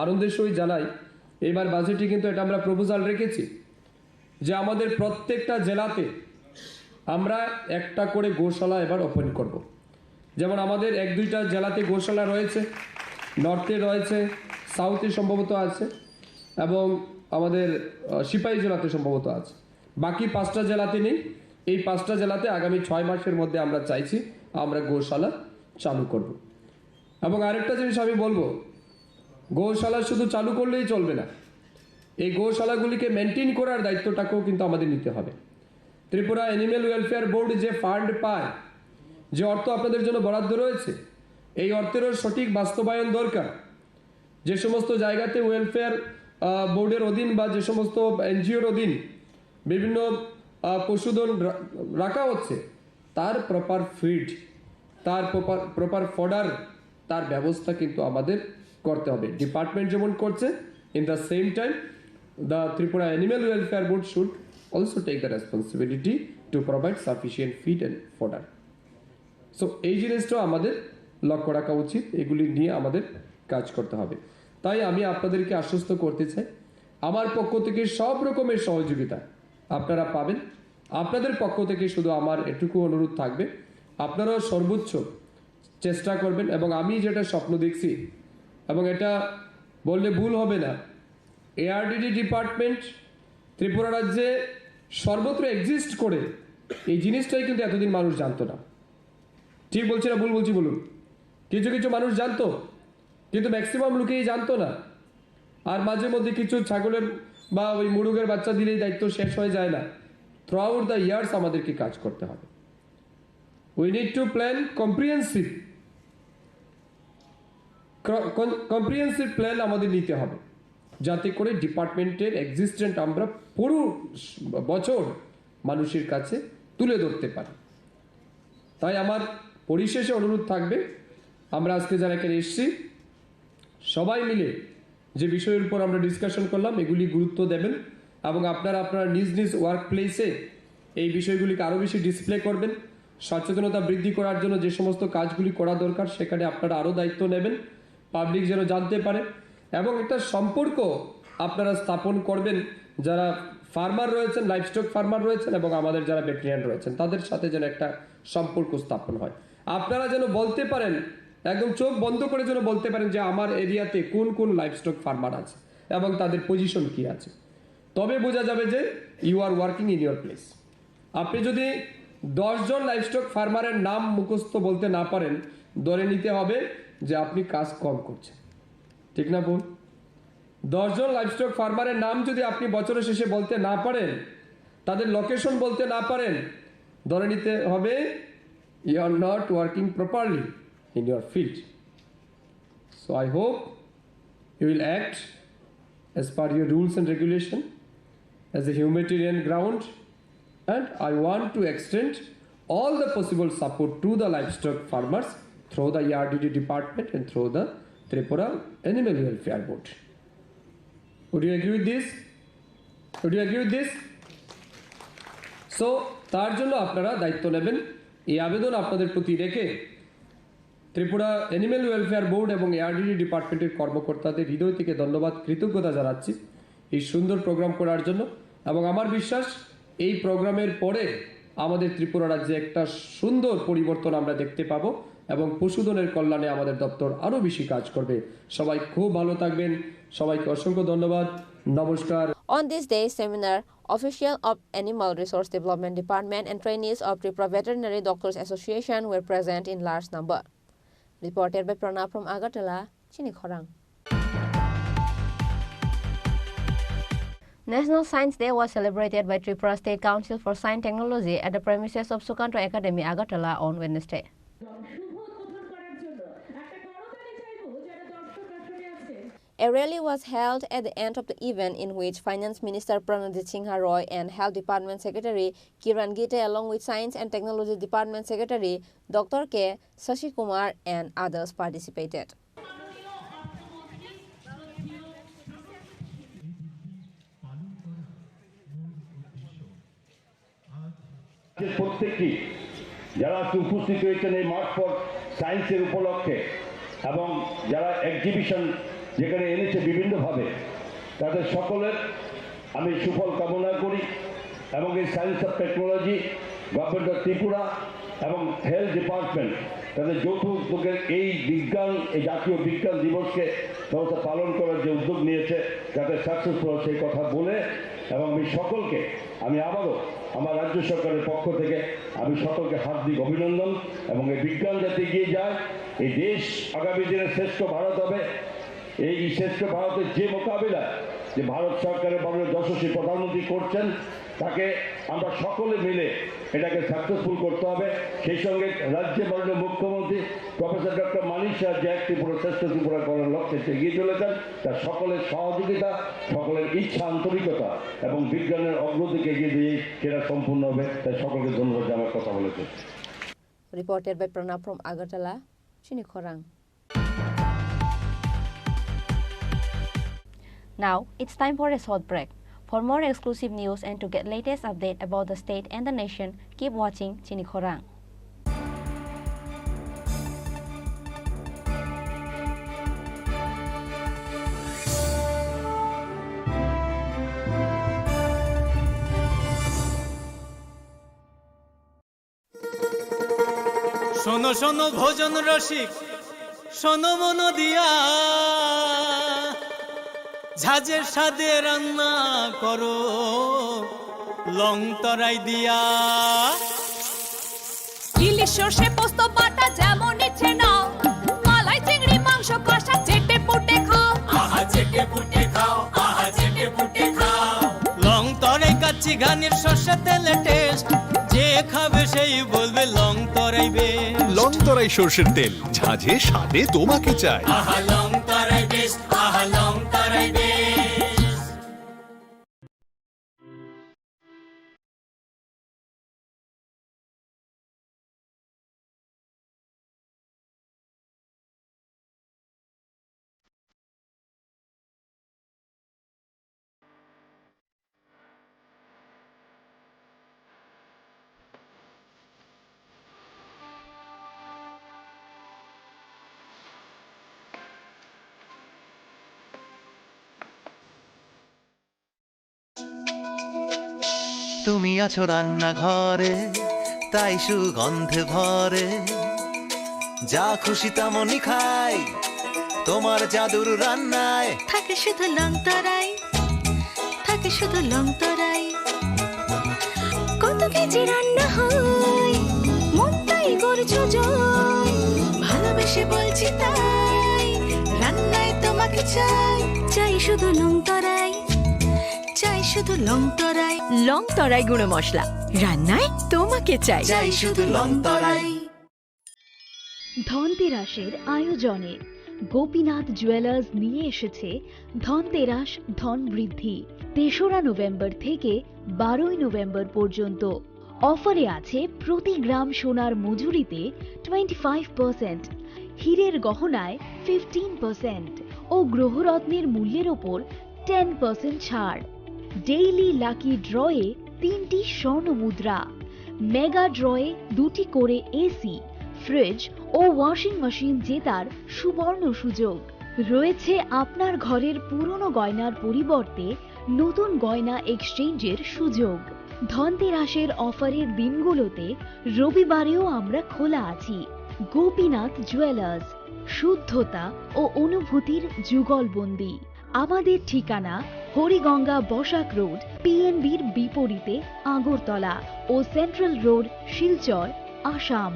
আনন্দের সহিত জানাই, এবার বাজেটে কিন্তু এটা আমরা প্রপোজাল রেখেছি যে আমাদের প্রত্যেকটা জেলাতে আমরা একটা করে গোশালা এবার ওপেন করব। যেমন আমাদের এক দুইটা জেলাতে গোশালা রয়েছে, নর্থে রয়েছে, সাউথে সম্ভবত আছে, এবং আমাদের, আহ, সিপাহী জেলাতে সম্ভবত আছে। বাকি পাঁচটা জেলাতে নেই। এই পাঁচটা জেলাতে আগামী ছয় মাসের মধ্যে আমরা চাইছি আমরা গোশালা চালু করব। এবং আরেকটা জিনিস আমি বলবো, গোশালা শুধু চালু করলেই চলবে না, এই গোশালাগুলিকে মেনটেন করার দায়িত্বটাকেও কিন্তু আমাদের নিতে হবে। ত্রিপুরা অ্যানিম্যাল ওয়েলফেয়ার বোর্ড যে ফান্ড পায়, যে অর্থ আপনাদের জন্য বরাদ্দ রয়েছে, এই অর্থেরও সঠিক বাস্তবায়ন দরকার। যে সমস্ত জায়গাতে ওয়েলফেয়ার, আহ, বোর্ডের অধীন বা যে সমস্ত এনজিওর অধীন বিভিন্ন, আহ, পশুধন রা-, রাখা হচ্ছে, তার প্রপার ফিড, তার প্রপার, প্রপার ফডার, তার ব্যবস্থা কিন্তু আমাদের করতে হবে। ডিপার্টমেন্ট যেমন করছে, in the same time, the Tripura Animal Welfare Board should also take the responsibility to provide sufficient feed and fodder. So এই জিনিসটাও আমাদের লক্ষ্য রাখা উচিত, এগুলি নিয়ে আমাদের কাজ করতে হবে। তাই আমি আপনাদেরকে আশ্বস্ত করতে চাই, আমার পক্ষ থেকে সব রকমের সহযোগিতা আপনারা পাবেন। আপনাদের পক্ষ থেকে শুধু আমার এটুকু অনুরোধ থাকবে, আপনারাও সর্বোচ্চ চেষ্টা করবেন। এবং আমি যেটা স্বপ্ন দেখছি, এবং এটা বললে ভুল হবে না, এআরডিডি ডিপার্টমেন্ট ত্রিপুরা রাজ্যে সর্বত্র এক্সিস্ট করে, এই জিনিসটাই কিন্তু এতদিন মানুষ জানতো না। ঠিক বলছি না ভুল বলছি বলুন? কিছু কিছু মানুষ জানতো, কিন্তু ম্যাক্সিমাম লোকেই জানতো না। আর মাঝে মধ্যে কিছু ছাগলের বা ওই মুরগের বাচ্চা দিলেই দায়িত্ব শেষ হয়ে যায় না। থ্রু আউট দ্য ইয়ার্স আমাদেরকে কাজ করতে হবে। We need to plan comprehensive, comprehensive plan আমাদের নিতে হবে, যাতে করে ডিপার্টমেন্টের এক্সিস্টেন্ট আমরা পুরো বছর মানুষের কাছে তুলে ধরতে পারি। তাই আমার পরিশেষে অনুরোধ থাকবে, আমরা আজকে যারা এখানে এসেছি, সবাই মিলে যে বিষয়ের উপর আমরা ডিসকাশন করলাম, এগুলি গুরুত্ব দেবেন এবং আপনারা আপনারা নিজ নিজ ওয়ার্ক প্লেসে এই বিষয়গুলিকে আরও বেশি ডিসপ্লে করবেন। সচেতনতা বৃদ্ধি করার জন্য যে সমস্ত কাজগুলি করা দরকার, সেখানে আপনারা আরও দায়িত্ব নেবেন, পাবলিক যেন জানতে পারে। এবং একটা সম্পর্ক আপনারা স্থাপন করবেন, যারা ফার্মার রয়েছেন, লাইভস্টক ফার্মার রয়েছেন এবং আমাদের যারা ভেটেরিনারি রয়েছেন, তাদের সাথে যেন একটা সম্পর্ক স্থাপন হয়। আপনারা যেন বলতে পারেন, একদম চোখ বন্ধ করে যেন বলতে পারেন যে আমার এরিয়াতে কোন কোন লাইভস্টক ফার্মার আছে এবং তাদের পজিশন কি আছে। তবে বোঝা যাবে যে you are working in your place। আপনি যদি দশ জন লাইভস্টক ফার্মারের নাম মুখস্থ বলতে না পারেন, ধরে নিতে হবে যে আপনি কাজ কম করছেন, ঠিক না বল? দশ জন লাইভস্টক ফার্মারের নাম যদি আপনি বছরের শেষে বলতে না পারেন, তাদের লোকেশন বলতে না পারেন, ধরে নিতে হবে you are not working properly in your field. So I hope you will act as per your rules and regulation as a humanitarian ground, and I want to extend all the possible support to the livestock farmers through the E R D D department and through the Tripura Animal Welfare Board. Would you agree with this? Would you agree with this? So, তার জন্য আপনারা দায়িত্ব নেবেন, এই আবেদন আপনাদের প্রতি রেখে ত্রিপুরা অ্যানিম্যাল ওয়েলফেয়ার বোর্ড এবং এআরডিডি ডিপার্টমেন্টের কর্মকর্তাদের হৃদয় থেকে ধন্যবাদ, কৃতজ্ঞতা জানাচ্ছি এই সুন্দর প্রোগ্রাম করার জন্য। এবং আমার বিশ্বাস, এই প্রোগ্রামের পরে আমাদের ত্রিপুরা রাজ্যে একটা সুন্দর পরিবর্তন আমরা দেখতে পাবো এবং পশুধনের কল্যাণে আমাদের দপ্তর আরও বেশি কাজ করবে। সবাই খুব ভালো থাকবেন, সবাইকে অসংখ্য ধন্যবাদ। নমস্কার। On this day seminar, official of Animal Resource Development Department and trainees of Tripura Veterinary Doctors Association were present in large number. Reported by Pranab from Agartala, Chini Khorang. National Science Day was celebrated by Tripura State Council for Science Technology at the premises of Sukanto Academy, Agartala on Wednesday. A rally was held at the end of the event in which Finance Minister Pranajit Singha Roy and Health Department Secretary Kiran Gite along with Science and Technology Department Secretary Doctor K Sashi Kumar and others participated. আজকের প্রত্যেকটি যারা আজকে উপস্থিত হয়েছেন এই March for সায়েন্সের উপলক্ষে এবং যারা এক্সিবিশন যেখানে এনেছে বিভিন্নভাবে, তাদের সকলের আমি সুফল কামনা করি এবং এই science of technology, government of Tripura এবং হেলথ ডিপার্টমেন্ট তাদের যৌথ উদ্যোগের এই বিজ্ঞান, এই জাতীয় বিজ্ঞান দিবসকে ব্যবস্থা পালন করার যে উদ্যোগ নিয়েছে, যাতে সাকসেসফুল হয় সেই কথা বলে এবং আমি সকলকে, আমি আবারও আমার রাজ্য সরকারের পক্ষ থেকে আমি সকলকে হার্দিক অভিনন্দন এবং এই বিজ্ঞান যাতে এগিয়ে যায়, এই দেশ আগামী দিনে শ্রেষ্ঠ ভারত হবে। এই শ্রেষ্ঠ ভারতের যে মোকাবিলা, যে ভারত সরকারের মাননীয় যশস্বী প্রধানমন্ত্রী করছেন, তাকে আমরা সকলে মিলে এটাকে সাকসেসফুল করতে হবে। সেই সঙ্গে রাজ্যের মাননীয় মুখ্যমন্ত্রী প্রফেসর ডক্টর মানিক সাহা যে এক ত্রিপুরা শ্রেষ্ঠ ত্রিপুরা করার লক্ষ্যে এগিয়ে চলেছেন, তার সকলের সহযোগিতা, সকলের ইচ্ছা, আন্তরিকতা এবং বিজ্ঞানের অগ্রগতিকে এগিয়ে দিয়ে সেটা সম্পূর্ণ হবে। তাই সকলকে ধন্যবাদ জানার কথা বলেছে। Reported by Pranab from Agartala, Chini Khorang. Now, it's time for a short break. For more exclusive news and to get latest update about the state and the nation, keep watching Chini Khorang. শোনো শোনো ভোজন রসিক, শোনো মন দিয়া, ঝাঁঝের স্বাদে রান্না করো লং তরাই দিয়া। ইলিশ সর্ষে পোস্ত বাটা যেমন ইচ্ছে নাও, গানের শস্য তেলে টেস্ট, যে খাবে সেই বলবে লং তরাই বেশ। লং তরাই সর্ষের তেল, ঝাঁঝে স্বাদে তোমাকে চাই। আহা, লং তরাই বেশ, আহা, লং তরাই বেশ। তুমি আছো রান্নাঘরে, তাই সুগন্ধে ভরে। যা খুশি তেমনই খাই, তোমার জাদুর রান্নায়। থাকে শুধু লং তরাই, থাকে শুধু লং তরাই। কত কেজি রান্না হয়, মনটাই করছো জয়। ভালোবেসে বলছি তাই, রান্নায় তোমাকে চাই। চাই শুধু লং তরাই, চাই শুধু লং তরাই। লং তরাই গুঁড়ো মশলা, রান্নায় তোমাকে চাই। চাই শুধু লং তরাই। ধনতেরাসের আয়োজনে গোপীনাথ জুয়েলার্স নিয়ে এসেছে ধনতেরাস ধন বৃদ্ধি। তেসরা নভেম্বর থেকে বারোই নভেম্বর পর্যন্ত। অফারে আছে প্রতি গ্রাম সোনার মজুরিতে টোয়েন্টি ফাইভ পার্সেন্ট, হীরের গহনায় ফিফটিন পার্সেন্ট ও গ্রহরত্নের মূল্যের ওপর টেন পার্সেন্ট ছাড়। ডেইলি লাকি ড্রয়ে তিনটি স্বর্ণ মুদ্রা, মেগা ড্রয়ে দুটি করে এসি, ফ্রিজ ও ওয়াশিং মেশিন জেতার সুবর্ণ সুযোগ। রয়েছে আপনার ঘরের পুরনো গয়নার পরিবর্তে নতুন গয়না এক্সচেঞ্জের সুযোগ। ধনতেরাসের অফারের দিনগুলোতে রবিবারেও আমরা খোলা আছি। গোপীনাথ জুয়েলার্স, শুদ্ধতা ও অনুভূতির যুগলবন্দি। আমাদের ঠিকানা হরিগঙ্গা বসাক রোড, পিএনবির বিপরীতে আগরতলা ও central road, Silchar, Assam.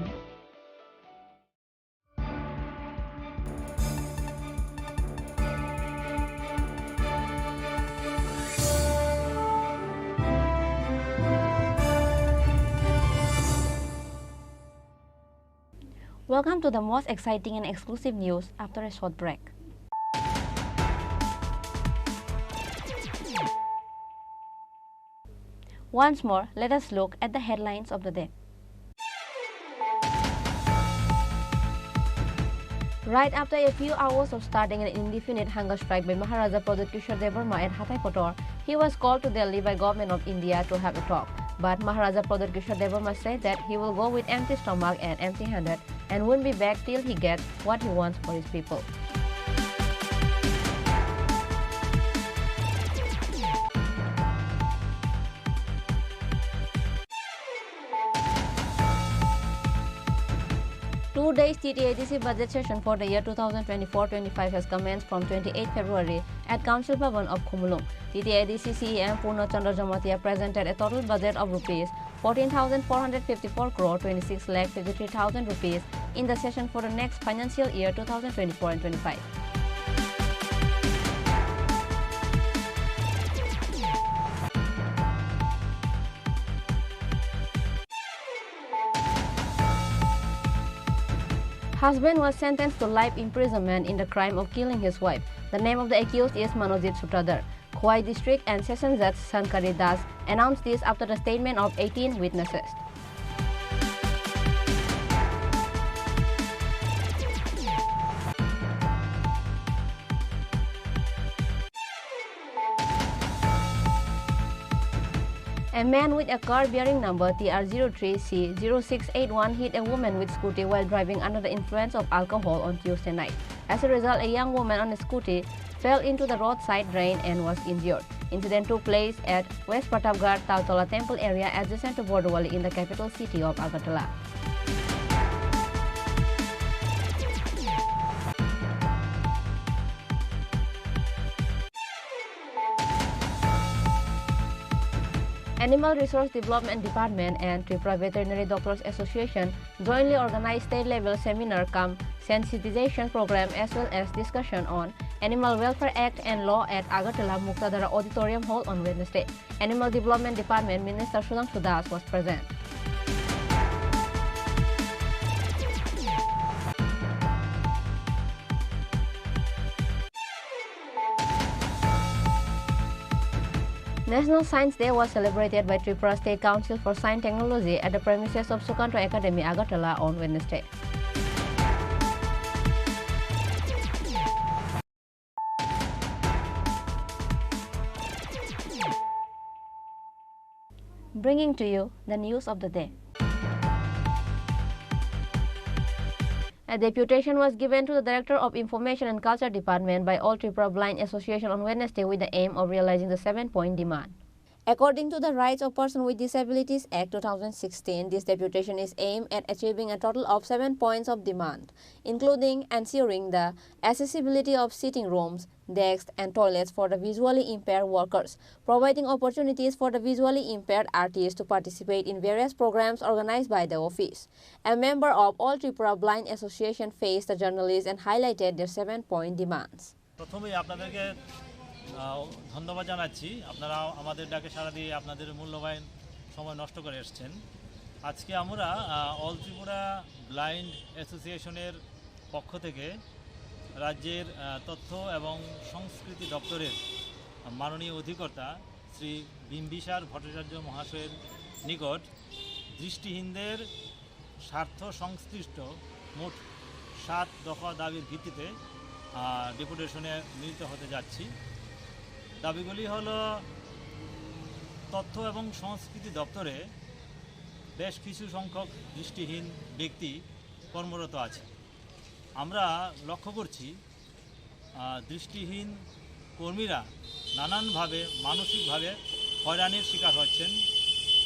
Welcome to the most exciting and exclusive news after a short break. Once more, let us look at the headlines of the day. Right after a few hours of starting an indefinite hunger strike by Maharaja Pradyut Kishore Debbarma at Hathai Kotor, he was called to Delhi by Government of India to have a talk. But Maharaja Pradyut Kishore Debbarma said that he will go with empty stomach and empty-handed and won't be back till he gets what he wants for his people. Two days T T A D C budget session for the year two thousand twenty-four twenty-five has commenced from twenty-eighth February at Council Bhavan of Khumulwng. T T A D C C E M Purna Chandra Jamatia presented a total budget of rupees fourteen thousand four hundred fifty-four crore twenty-six lakh fifty-three thousand rupees in the session for the next financial year two thousand twenty-four and twenty-five. Husband was sentenced to life imprisonment in the crime of killing his wife. The name of the accused is Manojit Sutradhar. Khowai District and Session Judge Shankari Das announced this after the statement of eighteen witnesses. A man with a car bearing number T R zero three C zero six eight one hit a woman with scooty while driving under the influence of alcohol on Tuesday night. As a result, a young woman on a scooty fell into the roadside drain and was injured. Incident took place at West Pratapgarh Taltola Temple area adjacent to Bordowali in the capital city of Agartala. Animal Resource Development Department and Tripura Veterinary Doctors Association jointly organized state-level seminar cum sensitization program as well as discussion on Animal Welfare Act and Law at Agartala Muktadhara Auditorium Hall on Wednesday. Animal Development Department Minister Sudhanshu Das was present. National Science Day was celebrated by Tripura State Council for Science Technology at the premises of Sukanta Academy, Agartala on Wednesday. Bringing to you the news of the day. A deputation was given to the Director of Information and Culture Department by All Tripura Blind Association on Wednesday with the aim of realizing the seven-point demand. According to the Rights of Persons with Disabilities Act two thousand sixteen, this deputation is aimed at achieving a total of seven points of demand, including ensuring the accessibility of sitting rooms, desks, and toilets for the visually impaired workers, providing opportunities for the visually impaired artists to participate in various programs organized by the office. A member of All Tripura Blind Association faced the journalists and highlighted their seven-point demands. প্রথমেই আপনাদেরকে, আহ, ধন্যবাদ জানাচ্ছি, আপনারা আমাদের ডাকে সাড়া দিয়ে আপনাদের মূল্যবান সময় নষ্ট করে এসছেন। আজকে আমরা, আহ, অল ত্রিপুরা ব্লাইন্ড অ্যাসোসিয়েশনের পক্ষ থেকে রাজ্যের, আহ, তথ্য এবং সংস্কৃতি দপ্তরের মাননীয় অধিকর্তা শ্রী বিম্বিসার ভট্টাচার্য মহাশয়ের নিকট দৃষ্টিহীনদের স্বার্থ সংশ্লিষ্ট মোট সাত দফা দাবির ভিত্তিতে, আহ, ডেপুটেশনে মিলিত হতে যাচ্ছি। দাবিগুলি হলো তথ্য এবং সংস্কৃতি দপ্তরে বেশ কিছু সংখ্যক দৃষ্টিহীন ব্যক্তি কর্মরত আছে। আমরা লক্ষ্য করছি, আহ, দৃষ্টিহীন কর্মীরা নানানভাবে মানসিকভাবে হয়রানির শিকার হচ্ছেন।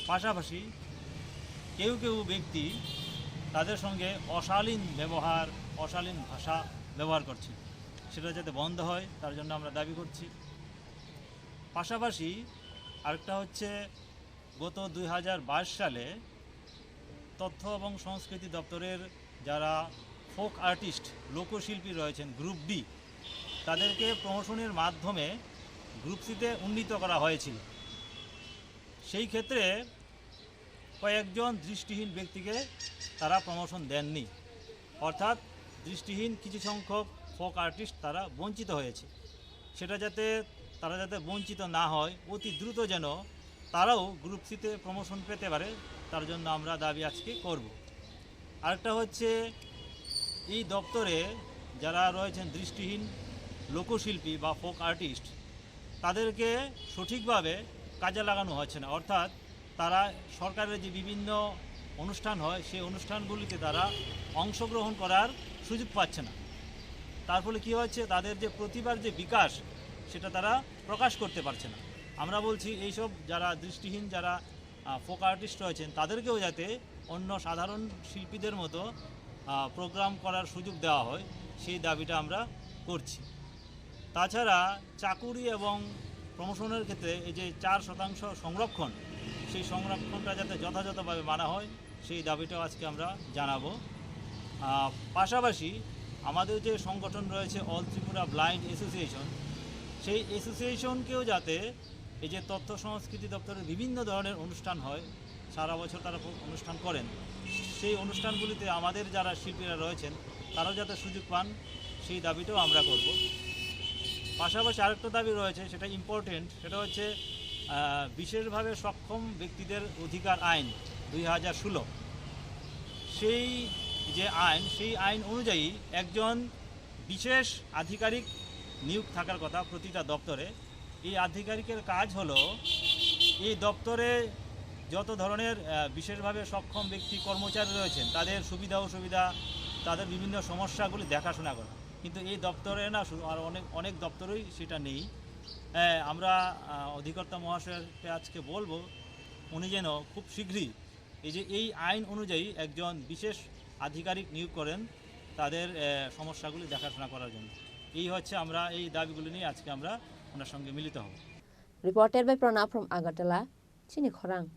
পাশাপাশি কেউ কেউ ব্যক্তি তাদের সঙ্গে অশালীন ব্যবহার, অশালীন ভাষা ব্যবহার করছেন। সেটা যাতে বন্ধ হয়, তার জন্য আমরা দাবি করছি। পাশাপাশি আরেকটা হচ্ছে, গত দুই হাজার বাইশ সালে তথ্য এবং সংস্কৃতি দপ্তরের যারা ফোক আর্টিস্ট, লোকশিল্পী রয়েছেন গ্রুপ ডি, তাদেরকে প্রমোশনের মাধ্যমে গ্রুপ সিতে উন্নীত করা হয়েছিল। সেই ক্ষেত্রে কয়েকজন দৃষ্টিহীন ব্যক্তিকে তারা প্রমোশন দেননি, অর্থাৎ দৃষ্টিহীন কিছু সংখ্যক ফোক আর্টিস্ট তারা বঞ্চিত হয়েছে। সেটা যাতে, তারা যাতে বঞ্চিত না হয়, অতি দ্রুত যেন তারাও গ্রুপ সিতে প্রমোশন পেতে পারে, তার জন্য আমরা দাবি আজকে করব। আরেকটা হচ্ছে, এই দপ্তরে যারা রয়েছেন দৃষ্টিহীন লোকশিল্পী বা ফোক আর্টিস্ট, তাদেরকে সঠিকভাবে কাজে লাগানো হচ্ছে না, অর্থাৎ তারা সরকারের যে বিভিন্ন অনুষ্ঠান হয়, সেই অনুষ্ঠানগুলিতে তারা অংশগ্রহণ করার সুযোগ পাচ্ছে না। তার ফলে কী হচ্ছে, তাদের যে প্রতিভার যে বিকাশ, সেটা তারা প্রকাশ করতে পারছে না। আমরা বলছি, এইসব যারা দৃষ্টিহীন, যারা, আহ, ফোক আর্টিস্ট রয়েছেন, তাদেরকেও যাতে অন্য সাধারণ শিল্পীদের মতো, আহ, প্রোগ্রাম করার সুযোগ দেওয়া হয়, সেই দাবিটা আমরা করছি। তাছাড়া চাকুরি এবং প্রমোশনের ক্ষেত্রে এই যে চার শতাংশ সংরক্ষণ, সেই সংরক্ষণটা যাতে যথাযথভাবে মানা হয়, সেই দাবিটাও আজকে আমরা জানাবো। আহ, পাশাপাশি আমাদের যে সংগঠন রয়েছে অল ত্রিপুরা ব্লাইন্ড অ্যাসোসিয়েশন, সেই অ্যাসোসিয়েশনকেও যাতে এই যে তথ্য সংস্কৃতি দপ্তরের বিভিন্ন ধরনের অনুষ্ঠান হয়, সারা বছর তারা প্র-, অনুষ্ঠান করেন, সেই অনুষ্ঠানগুলিতে আমাদের যারা শিল্পীরা রয়েছেন, তারাও যাতে সুযোগ পান, সেই দাবিটাও আমরা করব। পাশাপাশি আরেকটা দাবি রয়েছে, সেটা ইম্পর্টেন্ট, সেটা হচ্ছে, আহ, বিশেষভাবে সক্ষম ব্যক্তিদের অধিকার আইন দুই হাজার ষোলো। সেই যে আইন, সেই আইন অনুযায়ী একজন বিশেষ আধিকারিক নিয়োগ থাকার কথা প্রতিটা দপ্তরে। এই আধিকারিকের কাজ হলো এই দপ্তরে যত ধরনের, আহ, বিশেষভাবে সক্ষম ব্যক্তি কর্মচারী রয়েছেন, তাদের সুবিধা অসুবিধা, তাদের বিভিন্ন সমস্যাগুলি দেখাশোনা করা। কিন্তু এই দপ্তরে না শুধু আর অনেক, অনেক দপ্তরেই সেটা নেই। হ্যাঁ, আমরা, আহ, অধিকর্তা মহাশয়কে আজকে বলবো, উনি যেন খুব শীঘ্রই এই যে এই আইন অনুযায়ী একজন বিশেষ আধিকারিক নিয়োগ করেন তাদের, আহ, সমস্যাগুলি দেখাশোনা করার জন্য। এই হচ্ছে আমরা এই দাবিগুলি নিয়ে আজকে আমরা ওনার সঙ্গে মিলিত হব। Reported by Pranab from Agartala, Chini Khorang.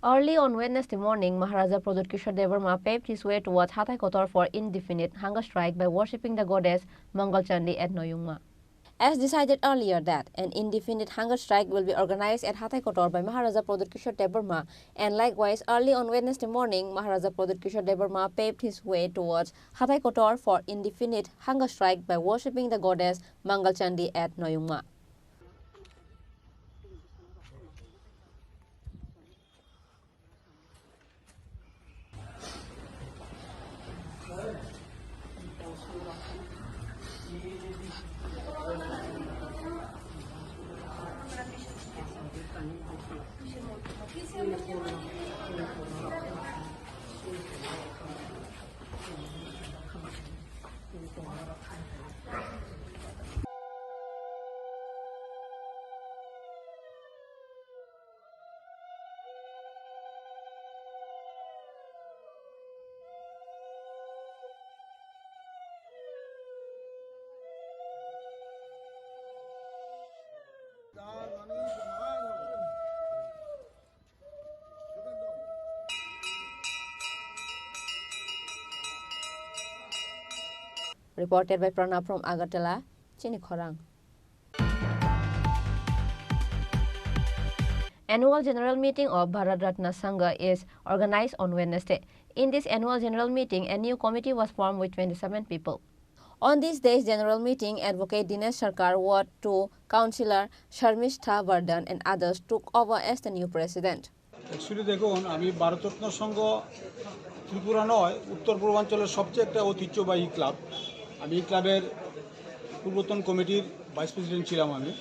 Early on Wednesday morning, Maharaja Pradyut Kishore Debbarma paved his way towards Hathai Kotor for indefinite hunger strike by worshipping the goddess Mangal Chandi at Noyungma. As decided earlier that an indefinite hunger strike will be organized at Hathai Kotor by Maharaja Pradyut Kishore Debbarma, and likewise early on Wednesday morning, Maharaja Pradyut Kishore Debbarma paved his way towards Hathai Kotor for indefinite hunger strike by worshipping the goddess Mangal Chandi at Noyungma. Reported by Pranab from Agartala, Chini Khorang. Annual General Meeting of Bharat Ratna Sangha is organized on Wednesday. In this annual general meeting, a new committee was formed with twenty-seven people. On this day's general meeting, Advocate Dinesh Sarkar, Ward two Councillor Sharmistha Vardhan and others took over as the new president. Actually দেখুন, আমি ভারতরত্ন সংঘ ত্রিপুরা নয়, উত্তর পূর্বাঞ্চলের সবচেয়ে একটা ঐতিহ্যবাহী ক্লাব। আমি এই ক্লাবের পূর্বতন কমিটির ভাইস প্রেসিডেন্ট ছিলাম আমি।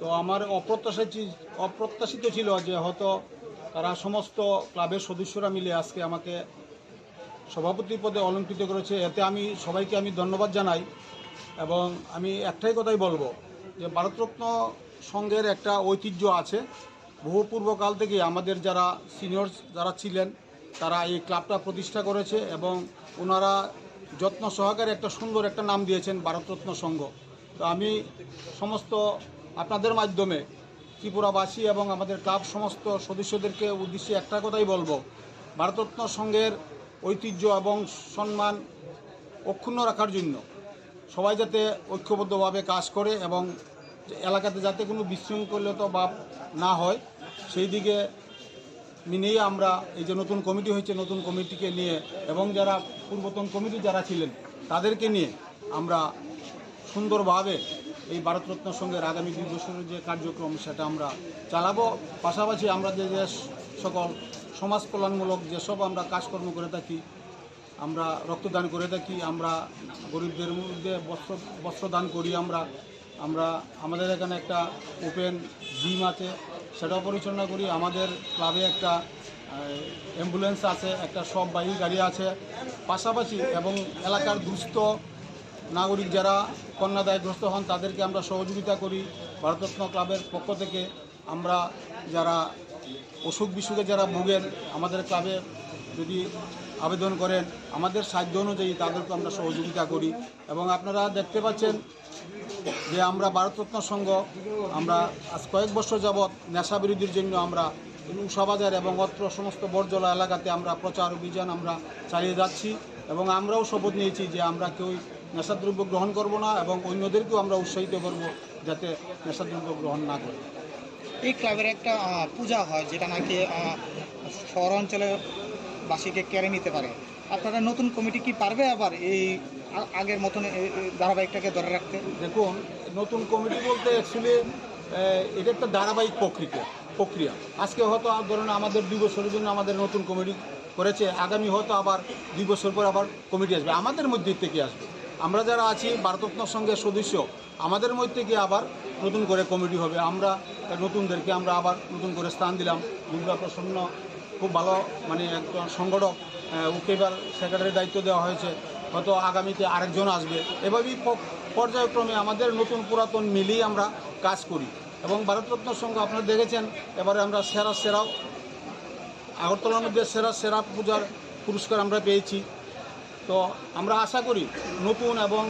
তো আমার অপ্রত্যাশিত, অপ্রত্যাশিত ছিল যে হয়তো তারা সমস্ত ক্লাবের সদস্যরা মিলে আজকে আমাকে সভাপতির পদে অলংকৃত করেছে। এতে আমি সবাইকে আমি ধন্যবাদ জানাই এবং আমি একটাই কথাই বলবো যে ভারতরত্ন সংঘের একটা ঐতিহ্য আছে। বহু পূর্বকাল থেকে আমাদের যারা সিনিয়র যারা ছিলেন, তারা এই ক্লাবটা প্রতিষ্ঠা করেছে এবং ওনারা যত্ন সহকারে একটা সুন্দর একটা নাম দিয়েছেন ভারতরত্ন সংঘ। তো আমি সমস্ত আপনাদের মাধ্যমে ত্রিপুরাবাসী এবং আমাদের ক্লাব সমস্ত সদস্যদেরকে উদ্দেশ্যে একটা কথাই বলবো, ভারতরত্ন সংঘের ঐতিহ্য এবং সম্মান অক্ষুণ্ণ রাখার জন্য সবাই যাতে ঐক্যবদ্ধভাবে কাজ করে এবং এলাকাতে যাতে কোনো বিশৃঙ্খলতা ভাব না হয়, সেই দিকে মিলিয়ে আমরা এই যে নতুন কমিটি হয়েছে, নতুন কমিটিকে নিয়ে এবং যারা পূর্বতন কমিটি যারা ছিলেন তাদেরকে নিয়ে আমরা সুন্দরভাবে এই ভারতরত্ন সংঘের আগামী দুই বছরের যে কার্যক্রম সেটা আমরা চালাবো। পাশাপাশি আমরা যে, যে সকল সমাজ কল্যাণমূলক যেসব আমরা কাজকর্ম করে থাকি, আমরা রক্তদান করে থাকি, আমরা গরিবদের মধ্যে বস্ত্র, বস্ত্র দান করি আমরা। আমরা, আমাদের এখানে একটা ওপেন জিম আছে, সেটাও পরিচালনা করি। আমাদের ক্লাবে একটা, আহ, অ্যাম্বুলেন্স আছে, একটা শববাহী গাড়ি আছে। পাশাপাশি এবং এলাকার দুস্থ নাগরিক যারা বন্যাদায়গ্রস্ত হন, তাদেরকে আমরা সহযোগিতা করি ভারতরত্ন ক্লাবের পক্ষ থেকে। আমরা যারা অসুখ বিসুখে যারা ভোগেন, আমাদের ক্লাবে যদি আবেদন করেন, আমাদের সাধ্য অনুযায়ী তাদেরকে আমরা সহযোগিতা করি। এবং আপনারা দেখতে পাচ্ছেন যে আমরা ভারতরত্ন সংঘ, আমরা আজ কয়েক বছর যাবৎ নেশা বিরোধীর জন্য আমরা উষাবাজার এবং অত্র সমস্ত বরজলা এলাকাতে আমরা প্রচার অভিযান আমরা চালিয়ে যাচ্ছি এবং আমরাও শপথ নিয়েছি যে আমরা কেউ নেশাদ্রব্য গ্রহণ করব না এবং অন্যদেরকেও আমরা উৎসাহিত করব যাতে নেশাদ্রব্য গ্রহণ না করে। এই ক্লাবের একটা, আহ, পূজা হয়, যেটা নাকি, আহ, শহর অঞ্চলের বাসীকে কেড়ে নিতে পারে। আপনারা নতুন কমিটি কি পারবে আবার এই আ-, আগের মতন এ-, এ ধারাবাহিকটাকে ধরে রাখতে? দেখুন, নতুন কমিটি বলতে actually, এ, এটা একটা ধারাবাহিক প্রক্রিয়া, প্রক্রিয়া। আজকে হয়তো আ-, ধরুন, আমাদের দুই বছরের জন্য আমাদের নতুন কমিটি করেছে, আগামী হয়তো আবার দুই বছর পর আবার কমিটি আসবে। আমাদের মধ্যে থেকে আসবে। আমরা যারা আছি ভারতরত্ন সংঘের সদস্য, আমাদের মধ্যে থেকে আবার নতুন করে কমিটি হবে। আমরা নতুনদেরকে আমরা আবার নতুন করে স্থান দিলাম। বুবরা প্রসন্ন খুব ভালো, মানে, একজন সংগঠক, আহ, ওকে এবার সেক্রেটারি দায়িত্ব দেওয়া হয়েছে। হয়তো আগামীতে আরেকজন আসবে। এভাবেই প-, পর্যায়ক্রমে আমাদের নতুন পুরাতন মিলিয়ে আমরা কাজ করি। এবং ভারতরত্ন সংঘ আপনারা দেখেছেন, এবারে আমরা সেরা সেরাও, আগরতলার মধ্যে সেরা সেরা পূজার পুরস্কার আমরা পেয়েছি। তো আমরা আশা করি নতুন এবং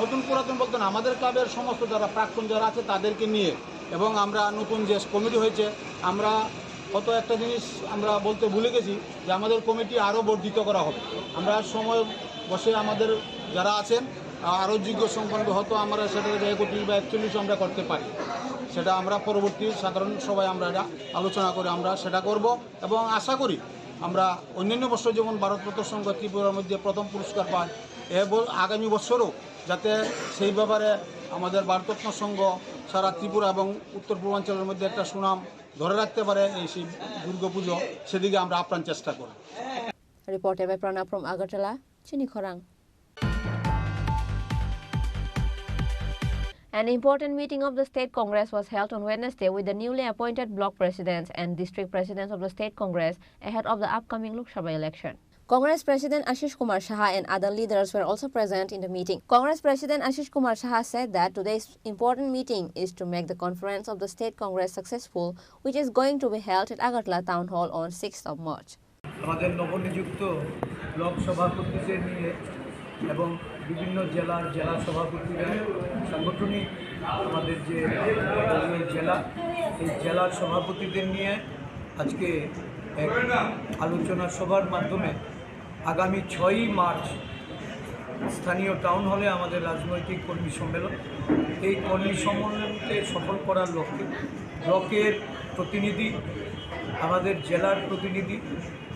নতুন পুরাতন বলতে না, আমাদের ক্লাবের সমস্ত যারা প্রাক্তন যারা আছে তাদেরকে নিয়ে এবং আমরা নতুন যে কমিটি হয়েছে, আমরা গত একটা জিনিস আমরা বলতে ভুলে গেছি যে আমাদের কমিটি আরও বর্ধিত করা হবে। আমরা সময় বসে আমাদের যারা আছেন, আ-, আরও যোগ্য সম্পন্ন হয়তো আমরা সেটাকে একত্রিশ বা একচল্লিশ আমরা করতে পারি। সেটা আমরা পরবর্তী সাধারণ সভায় আমরা এটা আলোচনা করে আমরা সেটা করব এবং আশা করি আমরা অন্যান্য বছর যেমন ভারতরত্ন সংঘ ত্রিপুরার মধ্যে প্রথম পুরস্কার পায়, এ ব-, আগামী বছরও যাতে সেই ব্যাপারে আমাদের ভারতরত্ন সংঘ সারা ত্রিপুরা এবং উত্তর পূর্বাঞ্চলের মধ্যে একটা সুনাম ধরে রাখতে পারে এই সেই দুর্গাপুজো, সেদিকে আমরা আপ্রাণ চেষ্টা করব। Reported by Pranab from Agartala, Chini Khorang. An important meeting of the State Congress was held on Wednesday with the newly appointed block presidents and district presidents of the State Congress ahead of the upcoming Lok Sabha election. Congress President Ashish Kumar Saha and other leaders were also present in the meeting. Congress President Ashish Kumar Saha said that today's important meeting is to make the conference of the State Congress successful, which is going to be held at Agartala Town Hall on sixth of March. আমাদের নবনিযুক্ত ব্লক সভাপতিদের নিয়ে এবং বিভিন্ন জেলার জেলা সভাপতিরা, সাংগঠনিক আমাদের যে জেলা, এই জেলার সভাপতিদের নিয়ে আজকে এক আলোচনা সভার মাধ্যমে আগামী ছয়ই মার্চ স্থানীয় টাউন হলে আমাদের রাজনৈতিক কর্মী সম্মেলন। এই কর্মী সম্মেলনকে সফল করার লক্ষ্যে ব্লকের প্রতিনিধি, আমাদের জেলার প্রতিনিধি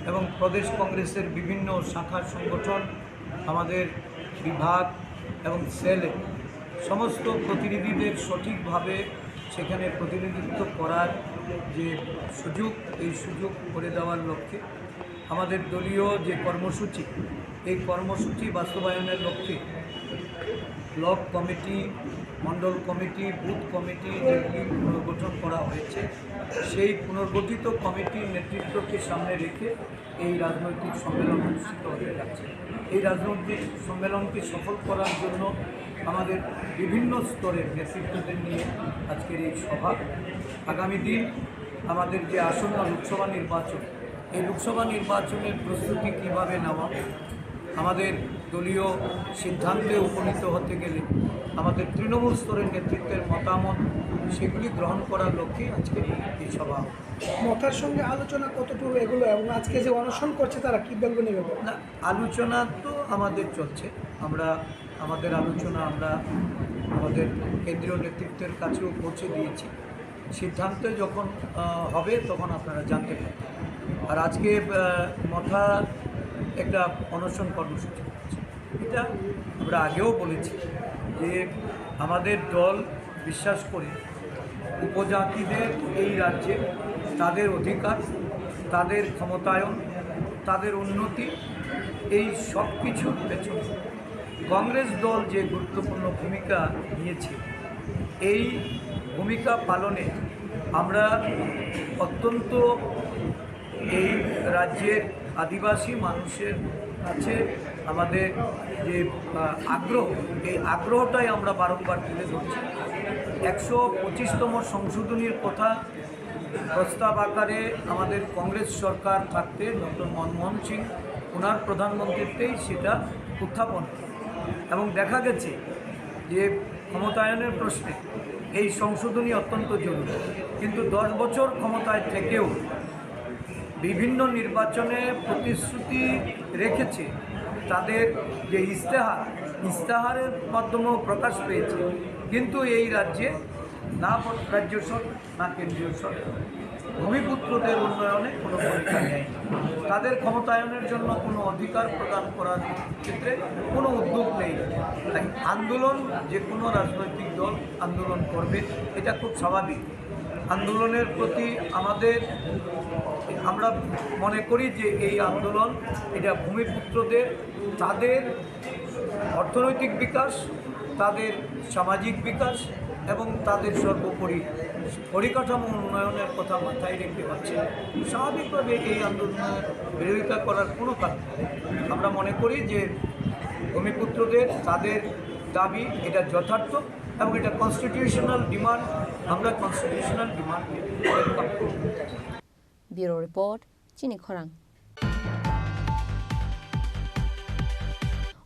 এবং প্রদেশ কংগ্রেসের বিভিন্ন শাখা সংগঠন, আমাদের বিভাগ এবং সেলে সমস্ত প্রতিনিধিদের সঠিকভাবে সেখানে প্রতিনিধিত্ব করার যে সুযোগ, এই সুযোগ করে দেওয়ার লক্ষ্যে আমাদের দলীয় যে কর্মসূচি, এই কর্মসূচি বাস্তবায়নের লক্ষ্যে ব্লক কমিটি, মণ্ডল কমিটি, বুথ কমিটি যেগুলি পুনর্গঠন করা হয়েছে, সেই পুনর্গঠিত কমিটির নেতৃত্বকে সামনে রেখে এই রাজনৈতিক সম্মেলন অনুষ্ঠিত হতে যাচ্ছে। এই রাজনৈতিক সম্মেলনকে সফল করার জন্য আমাদের বিভিন্ন স্তরের নেতৃত্বদের নিয়ে আজকের এই সভা। আগামী দিন আমাদের যে আসন্ন লোকসভা নির্বাচন, এই লোকসভা নির্বাচনের প্রস্তুতি কিভাবে নেওয়া, আমাদের দলীয় সিদ্ধান্তে উপনীত হতে গেলে আমাদের তৃণমূল স্তরের নেতৃত্বের মতামত, সেগুলি গ্রহণ করার লক্ষ্যে আজকের এই সভা। মথার সঙ্গে আলোচনা কতটুকু এগুলো এবং আজকে যে অনশন করছে তারা কি বলবেন এই ব্যাপারে? না, আলোচনা তো আমাদের চলছে। আমরা, আমাদের আলোচনা আমরা আমাদের কেন্দ্রীয় নেতৃত্বের কাছেও পৌঁছে দিয়েছি। সিদ্ধান্ত যখন, আহ, হবে তখন আপনারা জানতে পারবেন। আর আজকে, আহ, মথা একটা অনশন কর্মসূচি হচ্ছে। এটা আমরা আগেও বলেছি যে আমাদের দল বিশ্বাস করে উপজাতিদের এই রাজ্যে তাদের অধিকার, তাদের ক্ষমতায়ন, তাদের উন্নতি, এই সব কিছুর পেছনে কংগ্রেস দল যে গুরুত্বপূর্ণ ভূমিকা নিয়েছে, এই ভূমিকা পালনে আমরা অত্যন্ত এই রাজ্যের আদিবাসী মানুষের কাছে আমাদের যে, আহ, আগ্রহ, এই আগ্রহটাই আমরা বারংবার তুলে ধরছি। একশো পঁচিশতম সংশোধনীর কথা প্রস্তাব আকারে আমাদের কংগ্রেস সরকার থাকতে ডক্টর মনমোহন সিং ওনার প্রধানমন্ত্রীতেই সেটা উত্থাপন হয়। এবং দেখা গেছে যে ক্ষমতায়নের প্রশ্নে এই সংশোধনী অত্যন্ত জরুরি, কিন্তু দশ বছর ক্ষমতায় থেকেও বিভিন্ন নির্বাচনে প্রতিশ্রুতি রেখেছে, তাদের যে ইস্তেহার, ইস্তেহারের মাধ্যমেও প্রকাশ পেয়েছে, কিন্তু এই রাজ্যে না প-, রাজ্য সরকার না কেন্দ্রীয় সরকার ভূমিপুত্রদের উন্নয়নে কোনো ভূমিকা নেয়, তাদের ক্ষমতায়নের জন্য কোনো অধিকার প্রদান করার ক্ষেত্রে কোনো উদ্যোগ নেই। তাই আন্দোলন, যে কোনো রাজনৈতিক দল আন্দোলন করবে, এটা খুব স্বাভাবিক। আন্দোলনের প্রতি আমাদের, আমরা মনে করি যে এই আন্দোলন, এটা ভূমিপুত্রদের, তাদের অর্থনৈতিক বিকাশ, তাদের সামাজিক বিকাশ এবং তাদের সর্বোপরি পরিকাঠামো উন্নয়নের কথা মাথায় রেখে হচ্ছে। স্বাভাবিকভাবে এই আন্দোলনের বিরোধিতা করার কোনো কারণ নেই। আমরা মনে করি যে ভূমিপুত্রদের, তাদের দাবি, এটা যথার্থ এবং এটা কনস্টিটিউশনাল ডিমান্ড। আমরা কনস্টিটিউশনাল ডিমান্ডকে ওয়েলকাম করব। Bureau Report, Chini Khorang.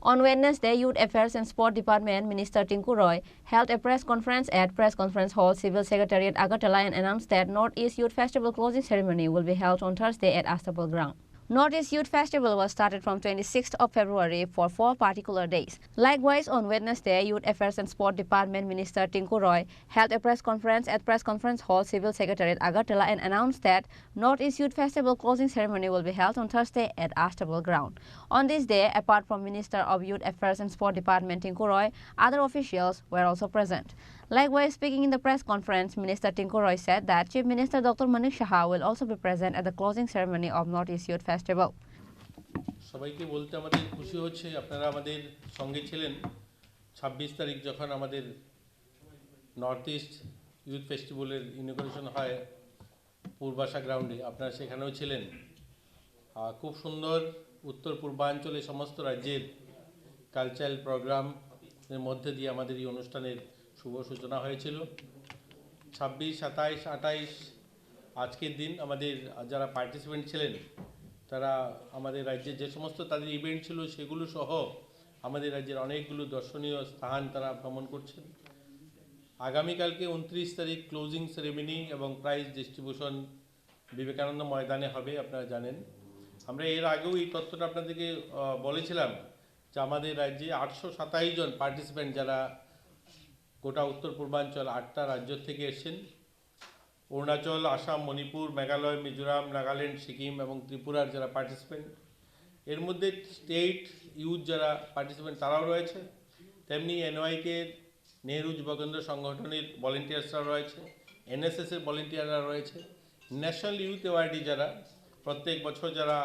On Wednesday, Youth Affairs and Sport Department Minister Tinku Roy held a press conference at Press Conference Hall, Civil Secretariat, Agartala, and announced that Northeast Youth Festival closing ceremony will be held on Thursday at Astapal ground. Northeast Youth Festival was started from twenty-sixth of February for four particular days. Likewise, on Wednesday, Youth Affairs and Sport Department Minister Tinku Roy held a press conference at Press Conference Hall, Civil Secretariat, Agartala, and announced that Northeast Youth Festival closing ceremony will be held on Thursday at Astapal ground. On this day, apart from Minister of Youth Affairs and Sport Department Tinku Roy, other officials were also present. Likewise, speaking in the press conference, Minister Tinku Roy said that Chief Minister Doctor Manik Saha will also be present at the closing ceremony of Northeast Youth Festival. সবাইকে বলতে আমাদের খুশি হচ্ছে, আপনারা আমাদের সঙ্গে ছিলেন ছাব্বিশ তারিখ, যখন আমাদের নর্থ ইস্ট ইউথ ফেস্টিভ্যালের ইনোগ্রেশন হয় পূর্বাশা গ্রাউন্ডে, আপনারা সেখানেও ছিলেন। আহ, খুব সুন্দর, উত্তর পূর্বাঞ্চলে সমস্ত রাজ্যের কালচারাল প্রোগ্রামের মধ্যে দিয়ে আমাদের এই অনুষ্ঠানের শুভ সূচনা হয়েছিল। ছাব্বিশ, সাতাইশ, আটাইশ আজকের দিন আমাদের যারা পার্টিসিপেন্ট ছিলেন, তারা আমাদের রাজ্যে যে সমস্ত তাদের ইভেন্ট ছিল, সেগুলো সহ আমাদের রাজ্যের অনেকগুলো দর্শনীয় স্থান তারা ভ্রমণ করছেন। আগামীকালকে ঊনত্রিশ তারিখ ক্লোজিং সেরেমনি এবং প্রাইজ ডিস্ট্রিবিউশন বিবেকানন্দ ময়দানে হবে, আপনারা জানেন। আমরা এর আগেও এই তথ্যটা আপনাদেরকে, আহ, বলেছিলাম যে আমাদের রাজ্যে আটশো সাতাইশ জন পার্টিসিপেন্ট, যারা গোটা উত্তর পূর্বাঞ্চল আটটা রাজ্য থেকে এসেছেন, অরুণাচল, আসাম, মণিপুর, মেঘালয়, মিজোরাম, নাগাল্যান্ড, সিকিম এবং ত্রিপুরার যারা পার্টিসিপেন্ট, এর মধ্যে স্টেট ইউথ যারা পার্টিসিপেন্ট, তারাও রয়েছে। তেমনি এনওয়াইকে নেহেরু যুবকেন্দ্র সংগঠনের ভলেন্টিয়ার্সরা রয়েছে, এনএসএস এর ভলেন্টিয়াররা রয়েছে, ন্যাশনাল ইউথ অ্যাওয়ার্ডি যারা প্রত্যেক বছর যারা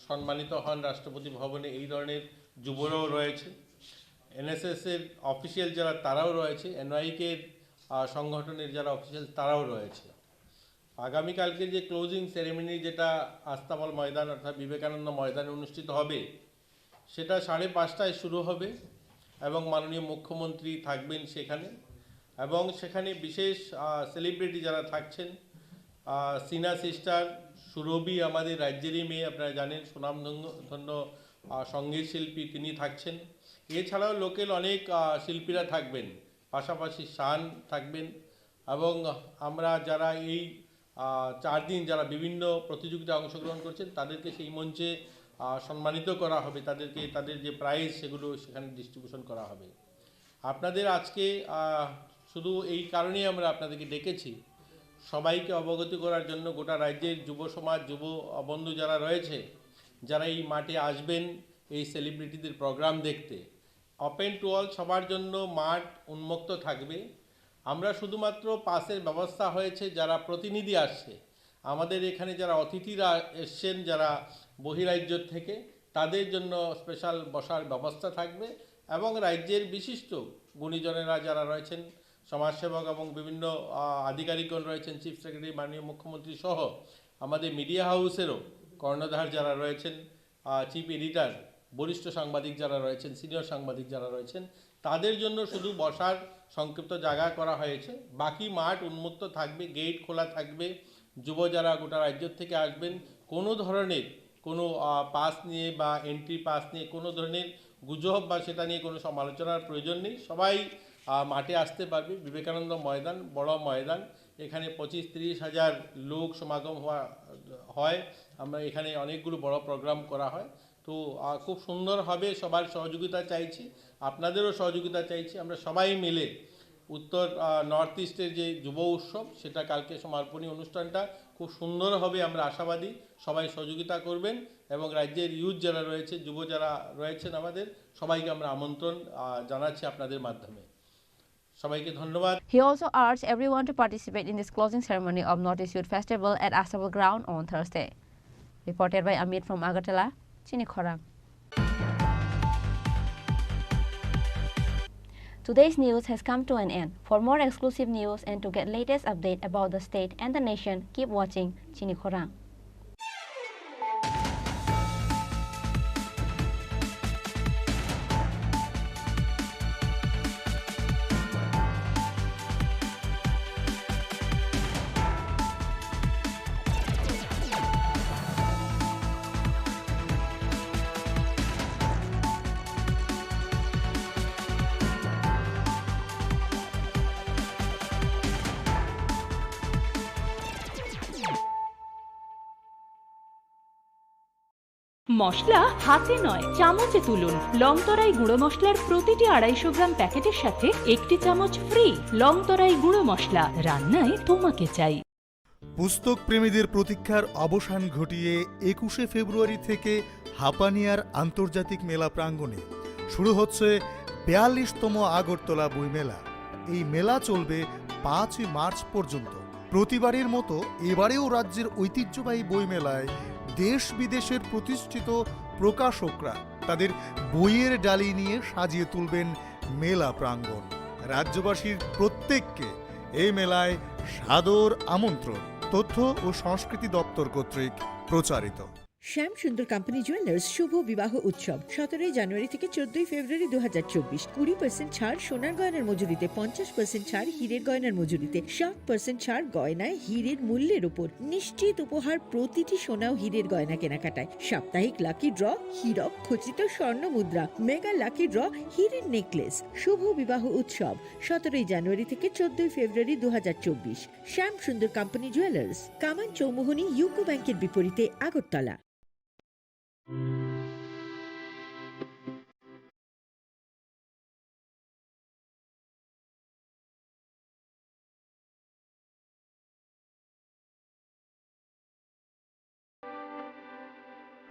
সম্মানিত হন রাষ্ট্রপতি ভবনে, এই ধরনের যুবরাও রয়েছে। এনএসএস এর অফিসিয়াল যারা, তারাও রয়েছে। এনওয়াইকে, আহ, সংগঠনের যারা অফিসিয়াল, তারাও রয়েছে। আগামীকালকে যে ক্লোজিং সেরেমনি, যেটা আস্তাবল ময়দান অর্থাৎ বিবেকানন্দ ময়দানে অনুষ্ঠিত হবে, সেটা সাড়ে পাঁচটায় শুরু হবে এবং মাননীয় মুখ্যমন্ত্রী থাকবেন সেখানে। এবং সেখানে বিশেষ, আহ, সেলিব্রিটি যারা থাকছেন, আহ, সিনা সিস্টার সুরভি, আমাদের রাজ্যেরই মেয়ে, আপনারা জানেন, সুনামধন্য, ধন্য, আহ, সঙ্গীত শিল্পী, তিনি থাকছেন। এছাড়াও লোকাল অনেক, আহ, শিল্পীরা থাকবেন, পাশাপাশি শান থাকবেন। এবং আমরা যারা এই, আহ, চার দিন যারা বিভিন্ন প্রতিযোগিতায় অংশগ্রহণ করছেন, তাদেরকে সেই মঞ্চে, আহ, সম্মানিত করা হবে, তাদেরকে তাদের যে প্রাইজ, সেগুলো সেখানে ডিস্ট্রিবিউশন করা হবে। আপনাদের আজকে, আহ, শুধু এই কারণেই আমরা আপনাদেরকে ডেকেছি, সবাইকে অবগত করার জন্য, গোটা রাজ্যের যুব সমাজ, যুব, আহ, বন্ধু যারা রয়েছে, যারা এই মাঠে আসবেন এই সেলিব্রিটিদের প্রোগ্রাম দেখতে, ওপেন টু অল, সবার জন্য মাঠ উন্মুক্ত থাকবে। আমরা শুধুমাত্র পাসের ব্যবস্থা হয়েছে যারা প্রতিনিধি আসছে, আমাদের এখানে যারা অতিথিরা এসছেন, যারা বহিরাজ্য থেকে, তাদের জন্য স্পেশাল বসার ব্যবস্থা থাকবে। এবং রাজ্যের বিশিষ্ট গুণীজনেরা যারা রয়েছেন, সমাজসেবক এবং বিভিন্ন, আহ, আধিকারিকগণ রয়েছেন, চিফ সেক্রেটারি, মাননীয় মুখ্যমন্ত্রী সহ আমাদের মিডিয়া হাউসেরও কর্ণধার যারা রয়েছেন, আহ, চিফ এডিটর, বরিষ্ঠ সাংবাদিক যারা রয়েছেন, সিনিয়র সাংবাদিক যারা রয়েছেন, তাদের জন্য শুধু বসার সংক্ষিপ্ত জায়গা করা হয়েছে। বাকি মাঠ উন্মুক্ত থাকবে, গেট খোলা থাকবে। যুব যারা গোটা রাজ্য থেকে আসবেন, কোনো ধরনের কোনো, আহ, পাস নিয়ে বা এন্ট্রি পাস নিয়ে কোনো ধরনের গুজব বা সেটা নিয়ে কোনো সমালোচনার প্রয়োজন নেই। সবাই, আহ, মাঠে আসতে পারবে। বিবেকানন্দ ময়দান, বড় ময়দান, এখানে পঁচিশ ত্রিশ হাজার লোক সমাগম হওয়া, হয়। আমরা এখানে অনেকগুলো বড় প্রোগ্রাম করা হয়। তো, আহ, খুব সুন্দর হবে, সবার সহযোগিতা চাইছি, আপনাদেরও সহযোগিতা চাইছি। আমরা সবাই মিলে উত্তর, আহ, নর্থ ইস্টের যে যুব উৎসব, সেটা কালকে সমাপনী অনুষ্ঠানটা খুব সুন্দর হবে, আমরা আশাবাদী। সবাই সহযোগিতা করবেন এবং রাজ্যের ইউথ যারা রয়েছে, যুব যারা রয়েছেন আমাদের, সবাইকে আমরা আমন্ত্রণ, আহ, জানাচ্ছি আপনাদের মাধ্যমে। সবাইকে ধন্যবাদ। He also urged everyone to participate in this closing ceremony of Northeast Youth Festival at Astapal ground on Thursday. Reported by Amit from Agartala, Chini Khorang. Today's news has come to an end. For more exclusive news and to get latest update about the state and the nation, keep watching Chini Khorang. মশলা হাতে নয়, চামচে তুলুন। লং তরাই গুঁড়ো মশলার প্রতিটি আড়াইশো গ্রাম প্যাকেটের সাথে একটি চামচ ফ্রি। লং তরাই গুঁড়ো মশলা, রান্নায় তোমাকে চাই। পুস্তক প্রেমীদের প্রতীক্ষার অবসান ঘটিয়ে একুশে ফেব্রুয়ারি থেকে হাপানিয়ার আন্তর্জাতিক মেলা প্রাঙ্গণে শুরু হচ্ছে বিয়াল্লিশতম আগরতলা বইমেলা। এই মেলা চলবে পাঁচই মার্চ পর্যন্ত। প্রতিবারের মতো এবারেও রাজ্যের ঐতিহ্যবাহী বইমেলায় দেশ বিদেশের প্রতিষ্ঠিত প্রকাশকরা তাদের বইয়ের ডালি নিয়ে সাজিয়ে তুলবেন মেলা প্রাঙ্গণ। রাজ্যবাসীর প্রত্যেককে এই মেলায় সাদর আমন্ত্রণ। তথ্য ও সংস্কৃতি দপ্তর কর্তৃক প্রচারিত। শ্যাম সুন্দর কোম্পানি জুয়েলার্স শুভ বিবাহ উৎসব সতেরোই জানুয়ারি থেকে চোদ্দই ফেব্রুয়ারি দু হাজার চব্বিশ। কুড়ি পার্সেন্ট ছাড় সোনার গয়নার মজুরিতে, পঞ্চাশ পার্সেন্ট ছাড় হীরের গয়নার মজুরিতে, ষাট পার্সেন্ট ছাড় গয়নায় হীরের মূল্যের উপর। নিশ্চিত উপহার প্রতিটি সোনা ও হীরের গয়না কেনাকাটায়। সাপ্তাহিক লাকি ড্র, হীরক খচিত স্বর্ণ মুদ্রা, মেগা লাকি ড্র, হীরের নেকলেস। শুভ বিবাহ উৎসব সতেরোই জানুয়ারি থেকে চোদ্দই ফেব্রুয়ারি দু হাজার চব্বিশ। শ্যাম সুন্দর কোম্পানি জুয়েলার্স, কামান চৌমুহনী ইউকো ব্যাংকের বিপরীতে আগরতলা।